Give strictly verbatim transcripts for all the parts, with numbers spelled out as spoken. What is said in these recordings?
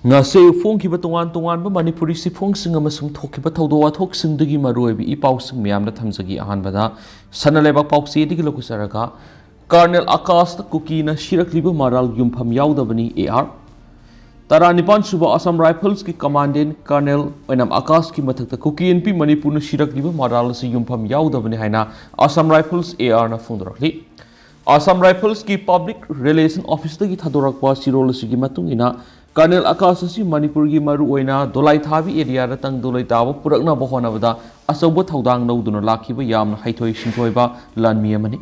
ꯉꯁꯤ ꯐꯣꯡꯈꯤꯕ ꯇꯣꯉꯥꯟ ꯇꯣꯉꯥꯟꯕ ꯃꯅꯤꯄꯨꯔꯤ ꯁꯤꯐꯣꯡꯁꯤꯡ ꯑꯃꯁꯨꯡ ꯊꯣꯛꯈꯤꯕ ꯊꯧꯗꯣꯛ ꯋꯥꯊꯣꯛꯁꯤꯡꯗꯒꯤ ꯃꯔꯨꯑꯣꯏꯕ ꯏ ꯄꯥꯎꯁꯤꯡ ꯃꯌꯥꯝꯗ ꯊꯝꯖꯒꯦ꯫ ꯑꯍꯥꯟꯕꯗ ꯁꯅꯥ ꯂꯩꯕꯥꯛ ꯄꯥꯎꯆꯦꯗꯒꯤ ꯂꯧꯈꯠꯆꯔꯒ, ꯀꯔꯅꯦꯜ ꯑꯀꯥꯁꯇ ꯀꯨꯀꯤꯅ ꯁꯤꯔꯛꯂꯤꯕ ꯃꯔꯥꯜ ꯌꯨꯝꯐꯝ ꯌꯥꯎꯗꯕꯅꯤ, ꯑꯦ ꯑꯥꯔ꯫ ꯇꯔꯥꯅꯤꯄꯥꯟ ꯁꯨꯕ ꯑꯁꯥꯝ ꯔꯥꯏꯐꯜꯁꯀꯤ ꯀꯃꯥꯟꯗꯦꯟ ꯀꯔꯅꯦꯜ ꯑꯣꯏꯅꯥꯝ ꯑꯀꯥꯁꯀꯤ ꯃꯊꯛꯇ ꯀꯨꯀꯤ ꯏꯟꯄꯤ ꯃꯅꯤꯄꯨꯔꯅ ꯁꯤꯔꯛꯂꯤꯕ ꯃꯔꯥꯜ ꯑꯁꯤ ꯌꯨꯝꯐꯝ ꯌꯥꯎꯗꯕꯅꯤ ꯍꯥꯏꯅ ꯑꯁꯥꯝ ꯔꯥꯏꯐꯜꯁ, ꯑꯦ ꯑꯥꯔꯅ ꯐꯣꯡꯗꯣꯔꯛꯂꯤ꯫ ꯑꯁꯥꯝ ꯔꯥꯏꯐꯜꯁꯀꯤ ꯄꯕ꯭ꯂꯤꯛ ꯔꯤꯂꯦꯁꯟ ꯑꯣꯐꯤꯁꯇꯒꯤ ꯊꯥꯗꯣꯔꯛꯄ ꯆꯤꯔꯣꯜ ꯑꯁꯤꯒꯤ ꯃꯇꯨꯡ ꯏꯟꯅ, ꯀꯔꯅꯦꯜ ꯑꯀꯥꯁ ꯑꯁꯤ ꯃꯅꯤꯄꯨꯔꯒꯤ ꯃꯔꯨꯑꯣꯏꯅ ꯗꯣꯂꯥꯏꯊꯥꯕꯤ ꯑꯦꯔꯤꯌꯥꯗ ꯇꯪꯗꯨ ꯂꯩꯇꯥꯕ ꯄꯨꯔꯛꯅꯕ ꯍꯣꯠꯅꯕꯗ ꯑꯆꯧꯕ ꯊꯧꯗꯥꯡ ꯂꯧꯗꯨꯅ ꯂꯥꯛꯈꯤꯕ ꯌꯥꯝꯅ ꯍꯩꯊꯣꯏ ꯁꯤꯡꯊꯣꯏꯕ ꯂꯥꯟꯃꯤ ꯑꯃꯅꯤ꯫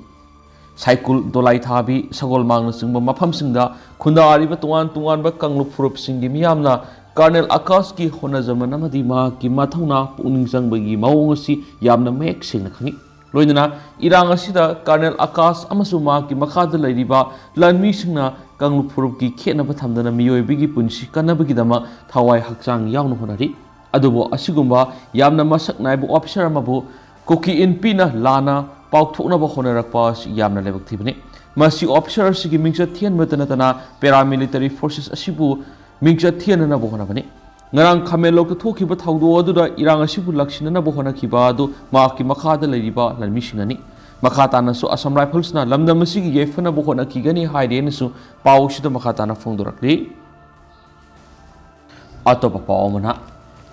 ꯁꯥꯏꯀꯨꯜ, ꯗꯣꯂꯥꯏꯊꯥꯕꯤ, ꯁꯒꯣꯜꯃꯥꯡꯅꯆꯤꯡꯕ ꯃꯐꯝꯁꯤꯡꯗ ꯈꯨꯟꯗꯥꯔꯤꯕ ꯇꯣꯉꯥꯟ ꯇꯣꯉꯥꯟꯕ ꯀꯥꯡꯂꯨꯞ ꯐꯨꯔꯨꯞꯁꯤꯡꯒꯤ ꯃꯤꯌꯥꯝꯅ ꯀꯔꯅꯦꯜ ꯑꯀꯥꯁꯀꯤ ꯍꯣꯠꯅꯖꯃꯟ ꯑꯃꯗꯤ ꯃꯍꯥꯛꯀꯤ ꯃꯊꯧꯅꯥ ꯄꯨꯛꯅꯤꯡ ꯆꯪꯕꯒꯤ ꯃꯑꯣꯡ ꯑꯁꯤ ꯌꯥꯝꯅ ꯃꯌꯦꯛ ꯁꯦꯡꯅ ꯈꯪꯏ꯫ ꯂꯣꯏꯅꯅ ꯏꯔꯥꯡ ꯑꯁꯤꯗ ꯀꯔꯅꯦꯜ ꯑꯀꯥꯁ ꯑꯃꯁꯨꯡ ꯃꯍꯥꯛꯀꯤ ꯃꯈꯥꯗ ꯂꯩꯔꯤꯕ ꯂꯥꯟꯃꯤꯁꯤꯡꯅ ꯀꯥꯡꯂꯨꯞ ꯐꯨꯔꯨꯞꯀꯤ ꯈꯦꯠꯅꯕ ꯊꯝꯗꯅ ꯃꯤꯑꯣꯏꯕꯒꯤ ꯄꯨꯟꯁꯤ ꯀꯟꯅꯕꯒꯤꯗꯃꯛ ꯊꯋꯥꯏ ꯍꯛꯆꯥꯡ ꯌꯥꯎꯅ ꯍꯣꯠꯅꯔꯤ꯫ ꯑꯗꯨꯕꯨ ꯑꯁꯤꯒꯨꯝꯕ ꯌꯥꯝꯅ ꯃꯁꯛ ꯅꯥꯏꯕ ꯑꯣꯐꯤꯁꯥꯔ ꯑꯃꯕꯨ ꯀꯨꯀꯤ ꯏꯟꯄꯤꯅ ꯂꯥꯟꯅ ꯄꯥꯎꯊꯣꯛꯅꯕ ꯍꯣꯠꯅꯔꯛꯄ ꯑꯁꯤ ꯌꯥꯝꯅ ꯂꯥꯏꯕꯛ ꯊꯤꯕꯅꯤ꯫ ꯃꯁꯤ ꯑꯣꯐꯤꯁꯥꯔ ꯑꯁꯤꯒꯤ ꯃꯤꯡꯆꯠ ꯊꯤꯍꯟꯕꯇ ꯅꯠꯇꯅ ꯄꯦꯔꯥꯃꯤꯂꯤꯇꯔꯤ ꯐꯣꯔꯁꯦꯁ ꯑꯁꯤꯕꯨ ꯃꯤꯡꯆꯠ ꯊꯤꯍꯟꯅꯅꯕ ꯍꯣꯠꯅꯕꯅꯤ꯫ ꯉꯔꯥꯡ ꯈꯥꯃꯦꯟꯂꯣꯛꯇ ꯊꯣꯛꯈꯤꯕ ꯊꯧꯗꯣꯛ ꯑꯗꯨꯗ ꯏꯔꯥꯡ ꯑꯁꯤꯕꯨ ꯂꯥꯛꯁꯤꯟꯅꯅꯕ ꯍꯣꯠꯅꯈꯤꯕ ꯑꯗꯨ ꯃꯍꯥꯛꯀꯤ ꯃꯈꯥꯗ ꯂꯩꯔꯤꯕ ꯂꯥꯟꯃꯤꯁꯤꯡꯅꯅꯤ꯫ ꯃꯈꯥ ꯇꯥꯅꯁꯨ ꯑꯁꯥꯝ ꯔꯥꯏꯐꯜꯁꯅ ꯂꯝꯗꯝ ꯑꯁꯤꯒꯤ ꯌꯥꯏꯐꯅꯕ ꯍꯣꯠꯅꯈꯤꯒꯅꯤ ꯍꯥꯏꯔꯦꯅꯁꯨ ꯄꯥꯎ ꯑꯁꯤꯗ ꯃꯈꯥ ꯇꯥꯅ ꯐꯣꯡꯗꯣꯔꯛꯂꯤ꯫ ꯑꯇꯣꯞꯄ ꯄꯥꯎ ꯑꯃꯅ,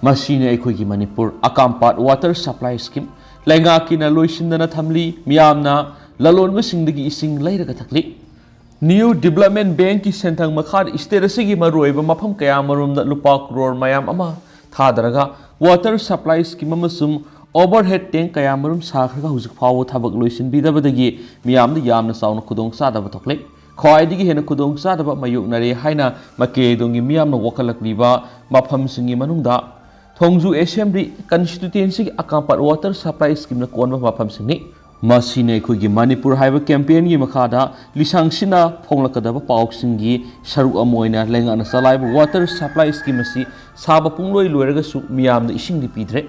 ꯃꯁꯤꯅ ꯑꯩꯈꯣꯏꯒꯤ ꯃꯅꯤꯄꯨꯔ ꯑꯀꯥꯝꯄꯥꯠ ꯋꯥꯇꯔ ꯁꯄ꯭ꯂꯥꯏ ꯁ꯭ꯀꯤꯝ ꯂꯩꯉꯥꯛꯀꯤꯅ ꯂꯣꯏꯁꯤꯟꯗꯅ ꯊꯝꯂꯤ, ꯃꯤꯌꯥꯝꯅ ꯂꯂꯣꯟꯕꯁꯤꯡꯗꯒꯤ ꯏꯁꯤꯡ ꯂꯩꯔꯒ ꯊꯛꯂꯤ꯫ ꯅ꯭ꯌꯨ ꯗꯤꯕꯂꯞꯃꯦꯟ ꯕꯦꯡꯛꯀꯤ ꯁꯦꯟꯊꯪ ꯃꯈꯥꯗ ꯁ꯭ꯇꯦꯠ ꯑꯁꯤꯒꯤ ꯃꯔꯨꯑꯣꯏꯕ ꯃꯐꯝ ꯀꯌꯥꯃꯔꯨꯝꯗ ꯂꯨꯄꯥ ꯀ꯭ꯔꯣꯔ ꯃꯌꯥꯝ ꯑꯃ ꯊꯥꯗꯔꯒ ꯋꯥꯇꯔ ꯁꯄ꯭ꯂꯥꯏ ꯁ꯭ꯀꯤꯝ ꯑꯃꯁꯨꯡ ꯑꯣꯚꯔꯍꯦꯗ ꯇꯦꯡꯛ ꯀꯌꯥꯃꯔꯨꯝ ꯁꯥꯈ꯭ꯔꯒ ꯍꯧꯖꯤꯛ ꯐꯥꯎꯕ ꯊꯕꯛ ꯂꯣꯏꯁꯤꯟꯕꯤꯗꯕꯗꯒꯤ ꯃꯤꯌꯥꯝꯗ ꯌꯥꯝꯅ ꯆꯥꯎꯅ ꯈꯨꯗꯣꯡꯆꯥꯗꯕ ꯊꯣꯛꯂꯦ꯫ ꯈ꯭ꯋꯥꯏꯗꯒꯤ ꯍꯦꯟꯅ ꯈꯨꯗꯣꯡꯆꯥꯗꯕ ꯃꯥꯌꯣꯛꯅꯔꯦ ꯍꯥꯏꯅ ꯃꯀꯦꯗꯣꯡꯒꯤ ꯃꯤꯌꯥꯝꯅ ꯋꯥꯀꯠꯂꯛꯂꯤꯕ ꯃꯐꯝꯁꯤꯡꯒꯤ ꯃꯅꯨꯡꯗ ꯊꯣꯡꯖꯨ ꯑꯦꯁꯦꯝꯕ꯭ꯂꯤ ꯀꯟꯁꯇꯤꯇ꯭ꯌꯨꯑꯦꯟꯁꯤꯒꯤ ꯑꯀꯥꯝꯄꯥꯠ ꯋꯥꯇꯔ ꯁꯄ꯭ꯂꯥꯏ ꯁ꯭ꯀꯤꯝꯅ ꯀꯣꯟꯕ ꯃꯐꯝꯁꯤꯡꯅꯤ꯫ ꯃꯁꯤꯅ ꯑꯩꯈꯣꯏꯒꯤ ꯃꯅꯤꯄꯨꯔ ꯍꯥꯏꯕ ꯀꯦꯝꯄꯦꯟꯒꯤ ꯃꯈꯥꯗ ꯂꯤꯁꯥꯡꯁꯤꯠꯅ ꯐꯣꯡꯂꯛꯀꯗꯕ ꯄꯥꯎꯁꯤꯡꯒꯤ ꯁꯔꯨꯛ ꯑꯃ ꯑꯣꯏꯅ ꯂꯩꯉꯥꯛꯅ ꯆꯂꯥꯏꯕ ꯋꯥꯇꯔ ꯁꯄ꯭ꯂꯥꯏ ꯁ꯭ꯀꯤꯝ ꯑꯁꯤ ꯁꯥꯕ ꯄꯨꯡꯂꯣꯏ ꯂꯣꯏꯔꯒꯁꯨ ꯃꯤꯌꯥꯝꯗ ꯏꯁꯤꯡꯗꯤ ꯄꯤꯗ꯭ꯔꯦ꯫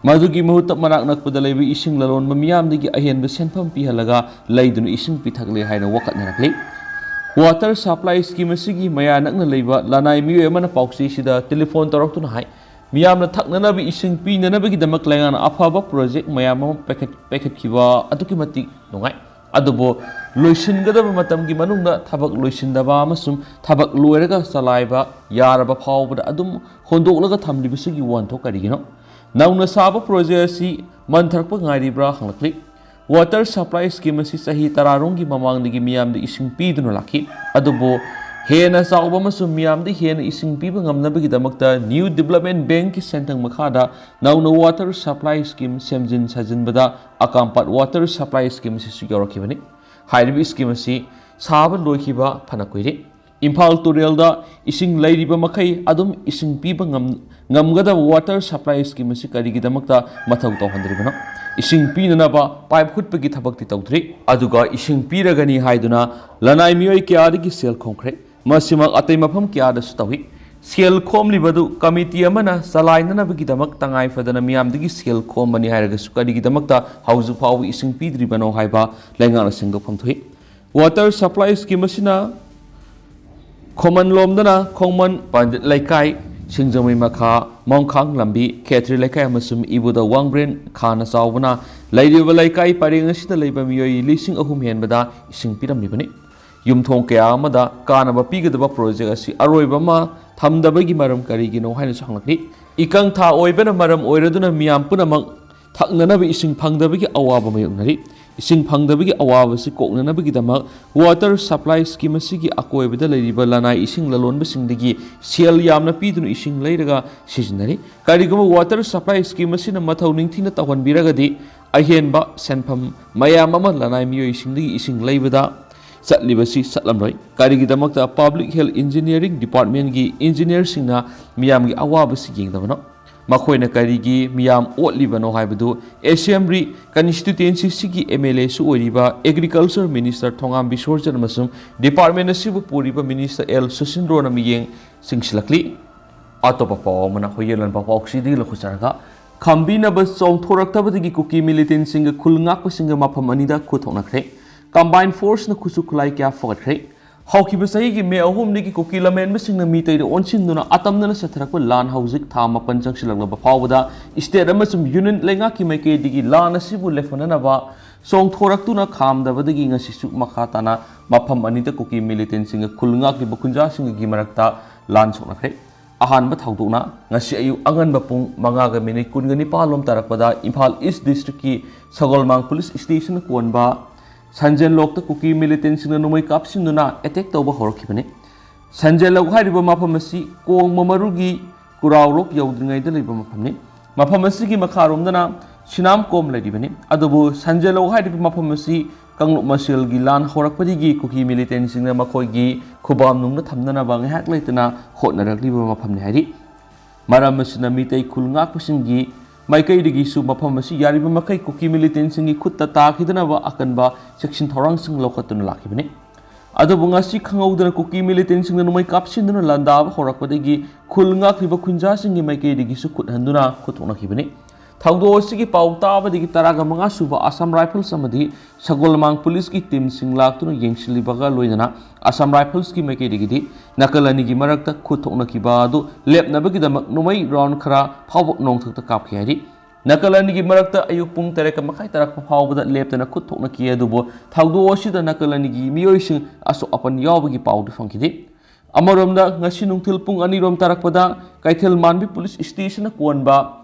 ꯃꯗꯨꯒꯤ ꯃꯍꯨꯠꯇ ꯃꯅꯥꯛ ꯅꯛꯄꯗ ꯂꯩꯕ ꯏꯁꯤꯡ ꯂꯂꯣꯟꯕ ꯃꯤꯌꯥꯝꯗꯒꯤ ꯑꯍꯦꯟꯕ ꯁꯦꯟꯐꯝ ꯄꯤꯍꯜꯂꯒ ꯂꯩꯗꯨꯅ ꯏꯁꯤꯡ ꯄꯤꯊꯛꯂꯦ ꯍꯥꯏꯅ ꯋꯥꯀꯠꯅꯔꯛꯂꯤ꯫ Water Supply Scheme ꯑꯁꯤꯒꯤ ꯃꯌꯥ ꯅꯛꯅ ꯂꯩꯕ ꯂꯅꯥꯏ ꯃꯤꯑꯣꯏ ꯑꯃꯅ ꯄꯥꯎꯆꯦꯁꯤꯗ ꯇꯦꯂꯤꯐꯣꯟ ꯇꯧꯔꯛꯇꯨꯅ ꯍꯥꯏ, ꯃꯤꯌꯥꯝꯅ ꯊꯛꯅꯅꯕ ꯏꯁꯤꯡ ꯄꯤꯅꯅꯕꯒꯤꯗꯃꯛ ꯂꯩꯉꯥꯛꯅ ꯑꯐꯕ ꯄ꯭ꯔꯣꯖꯦꯛ ꯃꯌꯥꯝ ꯑꯃ ꯄꯥꯏꯈꯠ-, ꯄꯥꯏꯈꯠꯈꯤꯕ ꯑꯗꯨꯛꯀꯤ ꯃꯇꯤꯛ ꯅꯨꯡꯉꯥꯏ꯫ ꯑꯗꯨꯕꯨ ꯂꯣꯏꯁꯤꯟꯒꯗꯕ ꯃꯇꯝꯒꯤ ꯃꯅꯨꯡꯗ ꯊꯕꯛ ꯂꯣꯏꯁꯤꯟꯗꯕ ꯑꯃꯁꯨꯡ ꯊꯕꯛ ꯂꯣꯏꯔꯒ ꯆꯂꯥꯏꯕ ꯌꯥꯔꯕ ꯐꯥꯎꯕꯗ ꯑꯗꯨꯝ ꯍꯣꯟꯗꯣꯛꯂꯒ ꯊꯝꯂꯤꯕꯁꯤꯒꯤ ꯋꯥꯍꯟꯊꯣꯛ ꯀꯔꯤꯒꯤꯅꯣ? ꯅꯧꯅ ꯁꯥꯕ ꯄ꯭ꯔꯣꯖꯦꯛ ꯑꯁꯤ ꯃꯟꯊꯔꯛꯄ ꯉꯥꯏꯔꯤꯕ꯭ꯔꯥ ꯍꯪꯂꯛꯂꯤ꯫ Water Supply Scheme ꯑꯁꯤ ꯆꯍꯤ ꯇꯔꯥꯔꯣꯝꯒꯤ ꯃꯃꯥꯡꯗꯒꯤ ꯃꯤꯌꯥꯝꯗ ꯏꯁꯤꯡ ꯄꯤꯗꯨꯅ ꯂꯥꯛꯈꯤ꯫ ꯑꯗꯨꯕꯨ ꯍꯦꯟꯅ ꯆꯥꯎꯕ ꯑꯃꯁꯨꯡ ꯃꯤꯌꯥꯝꯗ ꯍꯦꯟꯅ ꯏꯁꯤꯡ ꯄꯤꯕ ꯉꯝꯅꯕꯒꯤꯗꯃꯛꯇ New Development Bankꯀꯤ ꯁꯦꯟꯊꯪ ꯃꯈꯥꯗ ꯅꯧꯅ Water Supply Scheme ꯁꯦꯝꯖꯤꯟ ꯁꯥꯖꯤꯟꯕꯗ ꯑꯀꯥꯝꯄꯥꯠ Water Supply Scheme ꯑꯁꯤꯁꯨ ꯌꯥꯎꯔꯛꯈꯤꯕꯅꯤ꯫ ꯍꯥꯏꯔꯤꯕ scheme ꯑꯁꯤ ꯁꯥꯕ ꯂꯣꯏꯈꯤꯕ ꯐꯅ ꯀꯨꯏꯔꯦ꯫ ꯏꯝꯐꯥꯜ ꯇꯨꯔꯦꯜꯗ ꯏꯁꯤꯡ ꯂꯩꯔꯤꯕ ꯃꯈꯩ ꯑꯗꯨꯝ ꯏꯁꯤꯡ ꯄꯤꯕ ꯉꯝ-, ꯉꯝꯒꯗꯕ Water Supply Scheme ꯑꯁꯤ ꯀꯔꯤꯒꯤꯗꯃꯛꯇ ꯃꯊꯧ ꯇꯧꯍꯟꯗ꯭ꯔꯤꯕꯅꯣ? ꯏꯁꯤꯡ ꯄꯤꯅꯅꯕ pipe ꯍꯨꯠꯄꯒꯤ ꯊꯕꯛꯇꯤ ꯇꯧꯗ꯭ꯔꯤ꯫ ꯑꯗꯨꯒ ꯏꯁꯤꯡ ꯄꯤꯔꯒꯅꯤ ꯍꯥꯏꯗꯨꯅ ꯂꯅꯥꯏ ꯃꯤꯑꯣꯏ ꯀꯌꯥꯗꯒꯤ ꯁꯦꯜ ꯈꯣꯝꯈ꯭ꯔꯦ꯫ ꯃꯁꯤꯃꯛ ꯑꯇꯩ ꯃꯐꯝ ꯀꯌꯥꯗꯁꯨ ꯇꯧꯏ꯫ ꯁꯦꯜ ꯈꯣꯝꯂꯤꯕꯗꯨ committee ꯑꯃꯅ ꯆꯂꯥꯏꯅꯅꯕꯒꯤꯗꯃꯛ ꯇꯉꯥꯏ ꯐꯗꯅ ꯃꯤꯌꯥꯝꯗꯒꯤ ꯁꯦꯜ ꯈꯣꯝꯕꯅꯤ ꯍꯥꯏꯔꯒꯁꯨ ꯀꯔꯤꯒꯤꯗꯃꯛꯇ ꯍꯧꯖꯤꯛ ꯐꯥꯎꯕ ꯏꯁꯤꯡ ꯄꯤꯗ꯭ꯔꯤꯕꯅꯣ ꯍꯥꯏꯕ ꯂꯩꯉꯥꯛꯅ ꯁꯦꯡꯗꯣꯛꯐꯝ ꯊꯣꯛꯏ꯫ Water Supply Scheme ꯑꯁꯤꯅ ꯈꯣꯃꯟ ꯂꯣꯝꯗꯅ ꯈꯣꯡꯃꯟ, ꯄꯥꯟꯖꯤꯠ ꯂꯩꯀꯥꯏ, ꯁꯤꯡꯖꯃꯩ ꯃꯈꯥ, ꯃꯣꯡꯈꯥꯡ ꯂꯝꯕꯤ, ꯈꯦꯇ꯭ꯔꯤ ꯂꯩꯀꯥꯏ ꯑꯃꯁꯨꯡ ꯏꯕꯨꯙ ꯋꯥꯡꯕ꯭ꯔꯦꯟ ꯈꯥꯅ ꯆꯥꯎꯕꯅ ꯂꯩꯔꯤꯕ ꯂꯩꯀꯥꯏ ꯄꯔꯦꯡ ꯑꯁꯤꯗ ꯂꯩꯕ ꯃꯤꯑꯣꯏ ꯂꯤꯁꯤꯡ ꯑꯍꯨꯝ ꯍꯦꯟꯕꯗ ꯏꯁꯤꯡ ꯄꯤꯔꯝꯂꯤꯕꯅꯤ꯫ ꯌꯨꯝꯊꯣꯡ ꯀꯌꯥ ꯑꯃꯗ ꯀꯥꯟꯅꯕ ꯄꯤꯒꯗꯕ ꯄ꯭ꯔꯣꯖꯦꯛ ꯑꯁꯤ ꯑꯔꯣꯏꯕ ꯑꯃ ꯊꯝꯗꯕꯒꯤ ꯃꯔꯝ ꯀꯔꯤꯒꯤꯅꯣ ꯍꯥꯏꯅꯁꯨ ꯍꯪꯂꯛꯂꯤ꯫ ꯏꯀꯪ ꯊꯥ ꯑꯣꯏꯕꯅ ꯃꯔꯝ ꯑꯣꯏꯔꯗꯨꯅ ꯃꯤꯌꯥꯝ ꯄꯨꯝꯅꯃꯛ ꯊꯛꯅꯅꯕ ꯏꯁꯤꯡ ꯐꯪꯗꯕꯒꯤ ꯑꯋꯥꯕ ꯃꯥꯌꯣꯛꯅꯔꯤ꯫ ꯏꯁꯤꯡ ꯐꯪꯗꯕꯒꯤ ꯑꯋꯥꯕꯁꯤ ꯀꯣꯛꯅꯅꯕꯒꯤꯗꯃꯛ Water Supply Scheme ꯑꯁꯤꯒꯤ ꯑꯀꯣꯏꯕꯗ ꯂꯩꯔꯤꯕ ꯂꯅꯥꯏ ꯏꯁꯤꯡ ꯂꯂꯣꯟꯕꯁꯤꯡꯗꯒꯤ ꯁꯦꯜ ꯌꯥꯝꯅ ꯄꯤꯗꯨꯅ ꯏꯁꯤꯡ ꯂꯩꯔꯒ ꯁꯤꯖꯤꯟꯅꯔꯤ꯫ ꯀꯔꯤꯒꯨꯝꯕ Water Supply Scheme ꯑꯁꯤꯅ ꯃꯊꯧ ꯅꯤꯡꯊꯤꯅ ꯇꯧꯍꯟꯕꯤꯔꯒꯗꯤ ꯑꯍꯦꯟꯕ ꯁꯦꯟꯐꯝ ꯃꯌꯥꯝ ꯑꯃ ꯂꯅꯥꯏ ꯃꯤꯑꯣꯏꯁꯤꯡꯗꯒꯤ ꯏꯁꯤꯡ ꯂꯩꯕꯗ ꯆꯠꯂꯤꯕꯁꯤ ꯆꯠꯂꯝꯂꯣꯏ꯫ ꯀꯔꯤꯒꯤꯗꯃꯛꯇ Public Health Engineering Departmentꯀꯤ engineerꯁꯤꯡꯅ ꯃꯤꯌꯥꯝꯒꯤ ꯑꯋꯥꯕꯁꯤ ꯌꯦꯡꯗꯕꯅꯣ? ꯃꯈꯣꯏꯅ ꯀꯔꯤꯒꯤ ꯃꯤꯌꯥꯝ ꯑꯣꯠꯂꯤꯕꯅꯣ ꯍꯥꯏꯕꯗꯨ Assembly constituencyꯁꯤꯒꯤ MLAꯁꯨ ꯑꯣꯏꯔꯤꯕ Agriculture Minister ꯊꯣꯉꯥꯝ ꯕꯤꯁꯣꯔꯖꯟ ꯑꯃꯁꯨꯡ department ꯑꯁꯤꯕꯨ ꯄꯨꯔꯤꯕ Minister ꯑꯦꯜ ꯁꯨꯁꯤꯟꯗ꯭ꯔꯣꯅ ꯃꯤꯠꯌꯦꯡ ꯆꯤꯡꯁꯤꯜꯂꯛꯂꯤ꯫ ꯑꯇꯣꯞꯄ ꯄꯥꯎ ꯑꯃꯅ ꯍꯨꯏꯌꯦꯟ ꯂꯥꯟꯕ ꯄꯥꯎꯆꯦꯗꯒꯤ ꯂꯧꯈꯠꯆꯔꯒ, ꯈꯝꯕꯤꯅꯕ ꯆꯣꯡꯊꯣꯔꯛꯇꯕꯗꯒꯤ ꯀꯨꯀꯤ militantꯁꯤꯡꯒ ꯈꯨꯜ ꯉꯥꯛꯄꯁꯤꯡꯒ ꯃꯐꯝ ꯑꯅꯤꯗ ꯈꯨꯠ ꯊꯣꯛꯅꯈ꯭ꯔꯦ꯫ Combined forceꯅ ꯈꯨꯠꯁꯨ ꯈꯨꯠꯂꯥꯏ ꯀꯌꯥ ꯐꯒꯠꯈ꯭ꯔꯦ꯫ ꯍꯧꯈꯤꯕ ꯆꯍꯤꯒꯤ ꯃꯦ ꯑꯍꯨꯝꯗꯒꯤ ꯀꯨꯀꯤ ꯂꯝꯍꯦꯟꯕꯁꯤꯡꯅ ꯃꯤꯇꯩꯗ ꯑꯣꯟꯁꯤꯟꯗꯨꯅ ꯑꯇꯝꯅꯅ ꯆꯠꯊꯔꯛꯄ ꯂꯥꯟ ꯍꯧꯖꯤꯛ ꯊꯥ ꯃꯥꯄꯟ ꯆꯪꯁꯤꯜꯂꯛꯂꯕ ꯐꯥꯎꯕꯗ state ꯑꯃꯁꯨꯡ union ꯂꯩꯉꯥꯛꯀꯤ ꯃꯥꯏꯀꯩꯗꯒꯤ ꯂꯥꯟ ꯑꯁꯤꯕꯨ ꯂꯦꯞꯍꯟꯅꯅꯕ ꯆꯣꯡꯊꯣꯔꯛꯇꯨꯅ ꯈꯥꯝꯗꯕꯗꯒꯤ ꯉꯁꯤꯁꯨ ꯃꯈꯥ ꯇꯥꯅ ꯃꯐꯝ ꯑꯅꯤꯗ ꯀꯨꯀꯤ militantꯁꯤꯡꯒ ꯈꯨꯜ ꯉꯥꯛꯂꯤꯕ ꯈꯨꯟꯖꯥꯁꯤꯡꯒꯤ ꯃꯔꯛꯇ ꯂꯥꯟ ꯁꯣꯛꯅꯈ꯭ꯔꯦ꯫ ꯑꯍꯥꯟꯕ ꯊꯧꯗꯣꯛꯅ ꯉꯁꯤ ꯑꯌꯨꯛ ꯑꯉꯟꯕ ꯄꯨꯡ ꯃꯉꯥꯒ minute ꯀꯨꯟꯒ ꯅꯤꯄꯥꯜ ꯂꯣꯝ ꯇꯥꯔꯛꯄꯗ ꯏꯝꯐꯥꯜ East Districtꯀꯤ ꯁꯒꯣꯜꯃꯥꯡ Police Stationꯅ ꯀꯣꯟꯕ ꯁꯟꯖꯦꯟꯂꯣꯛꯇ ꯀꯨꯀꯤ militantꯁꯤꯡꯅ ꯅꯣꯡꯃꯩ ꯀꯥꯞꯁꯤꯟꯗꯨꯅ attack ꯇꯧꯕ ꯍꯧꯔꯛꯈꯤꯕꯅꯤ꯫ ꯁꯟꯖꯦꯟꯂꯣꯛ ꯍꯥꯏꯔꯤꯕ ꯃꯐꯝ ꯑꯁꯤ ꯀꯣꯡꯕ ꯃꯔꯨꯒꯤ ꯀꯨꯔꯥꯎꯔꯣꯛ ꯌꯧꯗ꯭ꯔꯤꯉꯩꯗ ꯂꯩꯕ ꯃꯐꯝꯅꯤ꯫ ꯃꯐꯝ ꯑꯁꯤꯒꯤ ꯃꯈꯥꯔꯣꯝꯗꯅ ꯁꯤꯅꯥꯝꯀꯣꯝ ꯂꯩꯔꯤꯕꯅꯤ꯫ ꯑꯗꯨꯕꯨ ꯁꯟꯖꯦꯟꯂꯣꯛ ꯍꯥꯏꯔꯤꯕ ꯃꯐꯝ ꯑꯁꯤ ꯀꯥꯡꯂꯨꯞ ꯃꯁꯦꯜꯒꯤ ꯂꯥꯟ ꯍꯧꯔꯛꯄꯗꯒꯤ ꯀꯨꯀꯤ militantꯁꯤꯡꯅ ꯃꯈꯣꯏꯒꯤ ꯈꯨꯕꯥꯝ ꯅꯨꯡꯗ ꯊꯝꯅꯅꯕ ꯉꯥꯏꯍꯥꯛ ꯂꯩꯇꯅ ꯍꯣꯠꯅꯔꯛꯂꯤꯕ ꯃꯐꯝꯅꯤ ꯍꯥꯏꯔꯤ꯫ ꯃꯔꯝ ꯑꯁꯤꯅ ꯃꯤꯇꯩ ꯈꯨꯜ ꯉꯥꯛꯄꯁꯤꯡꯒꯤ ꯃꯥꯏꯀꯩꯗꯒꯤꯁꯨ ꯃꯐꯝ ꯑꯁꯤ ꯌꯥꯔꯤꯕ ꯃꯈꯩ ꯀꯨꯀꯤ militantꯁꯤꯡꯒꯤ ꯈꯨꯠꯇ ꯇꯥꯈꯤꯗꯅꯕ ꯑꯀꯟꯕ ꯆꯦꯛꯁꯤꯟ ꯊꯧꯔꯥꯡꯁꯤꯡ ꯂꯧꯈꯠꯇꯨꯅ ꯂꯥꯛꯈꯤꯕꯅꯤ꯫ ꯑꯗꯨꯕꯨ ꯉꯁꯤ ꯈꯪꯍꯧꯗꯅ ꯀꯨꯀꯤ militantꯁꯤꯡꯅ ꯅꯣꯡꯃꯩ ꯀꯥꯞꯁꯤꯟꯗꯨꯅ ꯂꯥꯟꯗꯥꯕ ꯍꯧꯔꯛꯄꯗꯒꯤ ꯈꯨꯜ ꯉꯥꯛꯂꯤꯕ ꯈꯨꯟꯖꯥꯁꯤꯡꯒꯤ ꯃꯥꯏꯀꯩꯗꯒꯤꯁꯨ ꯈꯨꯠ ꯍꯟꯗꯨꯅ ꯈꯨꯠ ꯊꯣꯛꯅꯈꯤꯕꯅꯤ꯫ ꯊꯧꯗꯣꯛ ꯑꯁꯤꯒꯤ ꯄꯥꯎ ꯇꯥꯕꯗꯒꯤ ꯇꯔꯥꯒ ꯃꯉꯥ ꯁꯨꯕ Assam Rifles ꯑꯃꯗꯤ ꯁꯒꯣꯜꯃꯥꯡ Policeꯀꯤ teamꯁꯤꯡ ꯂꯥꯛꯇꯨꯅ ꯌꯦꯡꯁꯤꯜꯂꯤꯕꯒ ꯂꯣꯏꯅꯅ Assam Riflesꯀꯤ ꯃꯥꯏꯀꯩꯗꯒꯤꯗꯤ ꯅꯥꯀꯜ ꯑꯅꯤꯒꯤ ꯃꯔꯛꯇ ꯈꯨꯠ ꯊꯣꯛꯅꯈꯤꯕ ꯑꯗꯨ ꯂꯦꯞꯅꯕꯒꯤꯗꯃꯛ ꯅꯣꯡꯃꯩ round ꯈꯔ ꯐꯥꯎꯕ ꯅꯣꯡꯊꯛꯇ ꯀꯥꯞꯈꯤ ꯍꯥꯏꯔꯤ꯫ ꯅꯥꯀꯜ ꯑꯅꯤꯒꯤ ꯃꯔꯛꯇ ꯑꯌꯨꯛ ꯄꯨꯡ ꯇꯔꯦꯠꯀ ꯃꯈꯥꯏ ꯇꯥꯔꯛꯄ ꯐꯥꯎꯕꯗ ꯂꯦꯞꯇꯅ ꯈꯨꯠ ꯊꯣꯛꯅꯈꯤ꯫ ꯑꯗꯨꯕꯨ ꯊꯧꯗꯣꯛ ꯑꯁꯤꯗ ꯅꯥꯀꯜ ꯑꯅꯤꯒꯤ ꯃꯤꯑꯣꯏꯁꯤꯡ ꯑꯁꯣꯛ ꯑꯄꯟ ꯌꯥꯎꯕꯒꯤ ꯄꯥꯎꯗꯤ ꯐꯪꯈꯤꯗꯦ꯫ ꯑꯃꯔꯣꯝꯗ ꯉꯁꯤ ꯅꯨꯡꯊꯤꯜ ꯄꯨꯡ ꯑꯅꯤꯔꯣꯝ ꯇꯥꯔꯛꯄꯗ ꯀꯩꯊꯦꯜ ꯃꯥꯟꯕꯤ Police Stationꯅ ꯀꯣꯟꯕ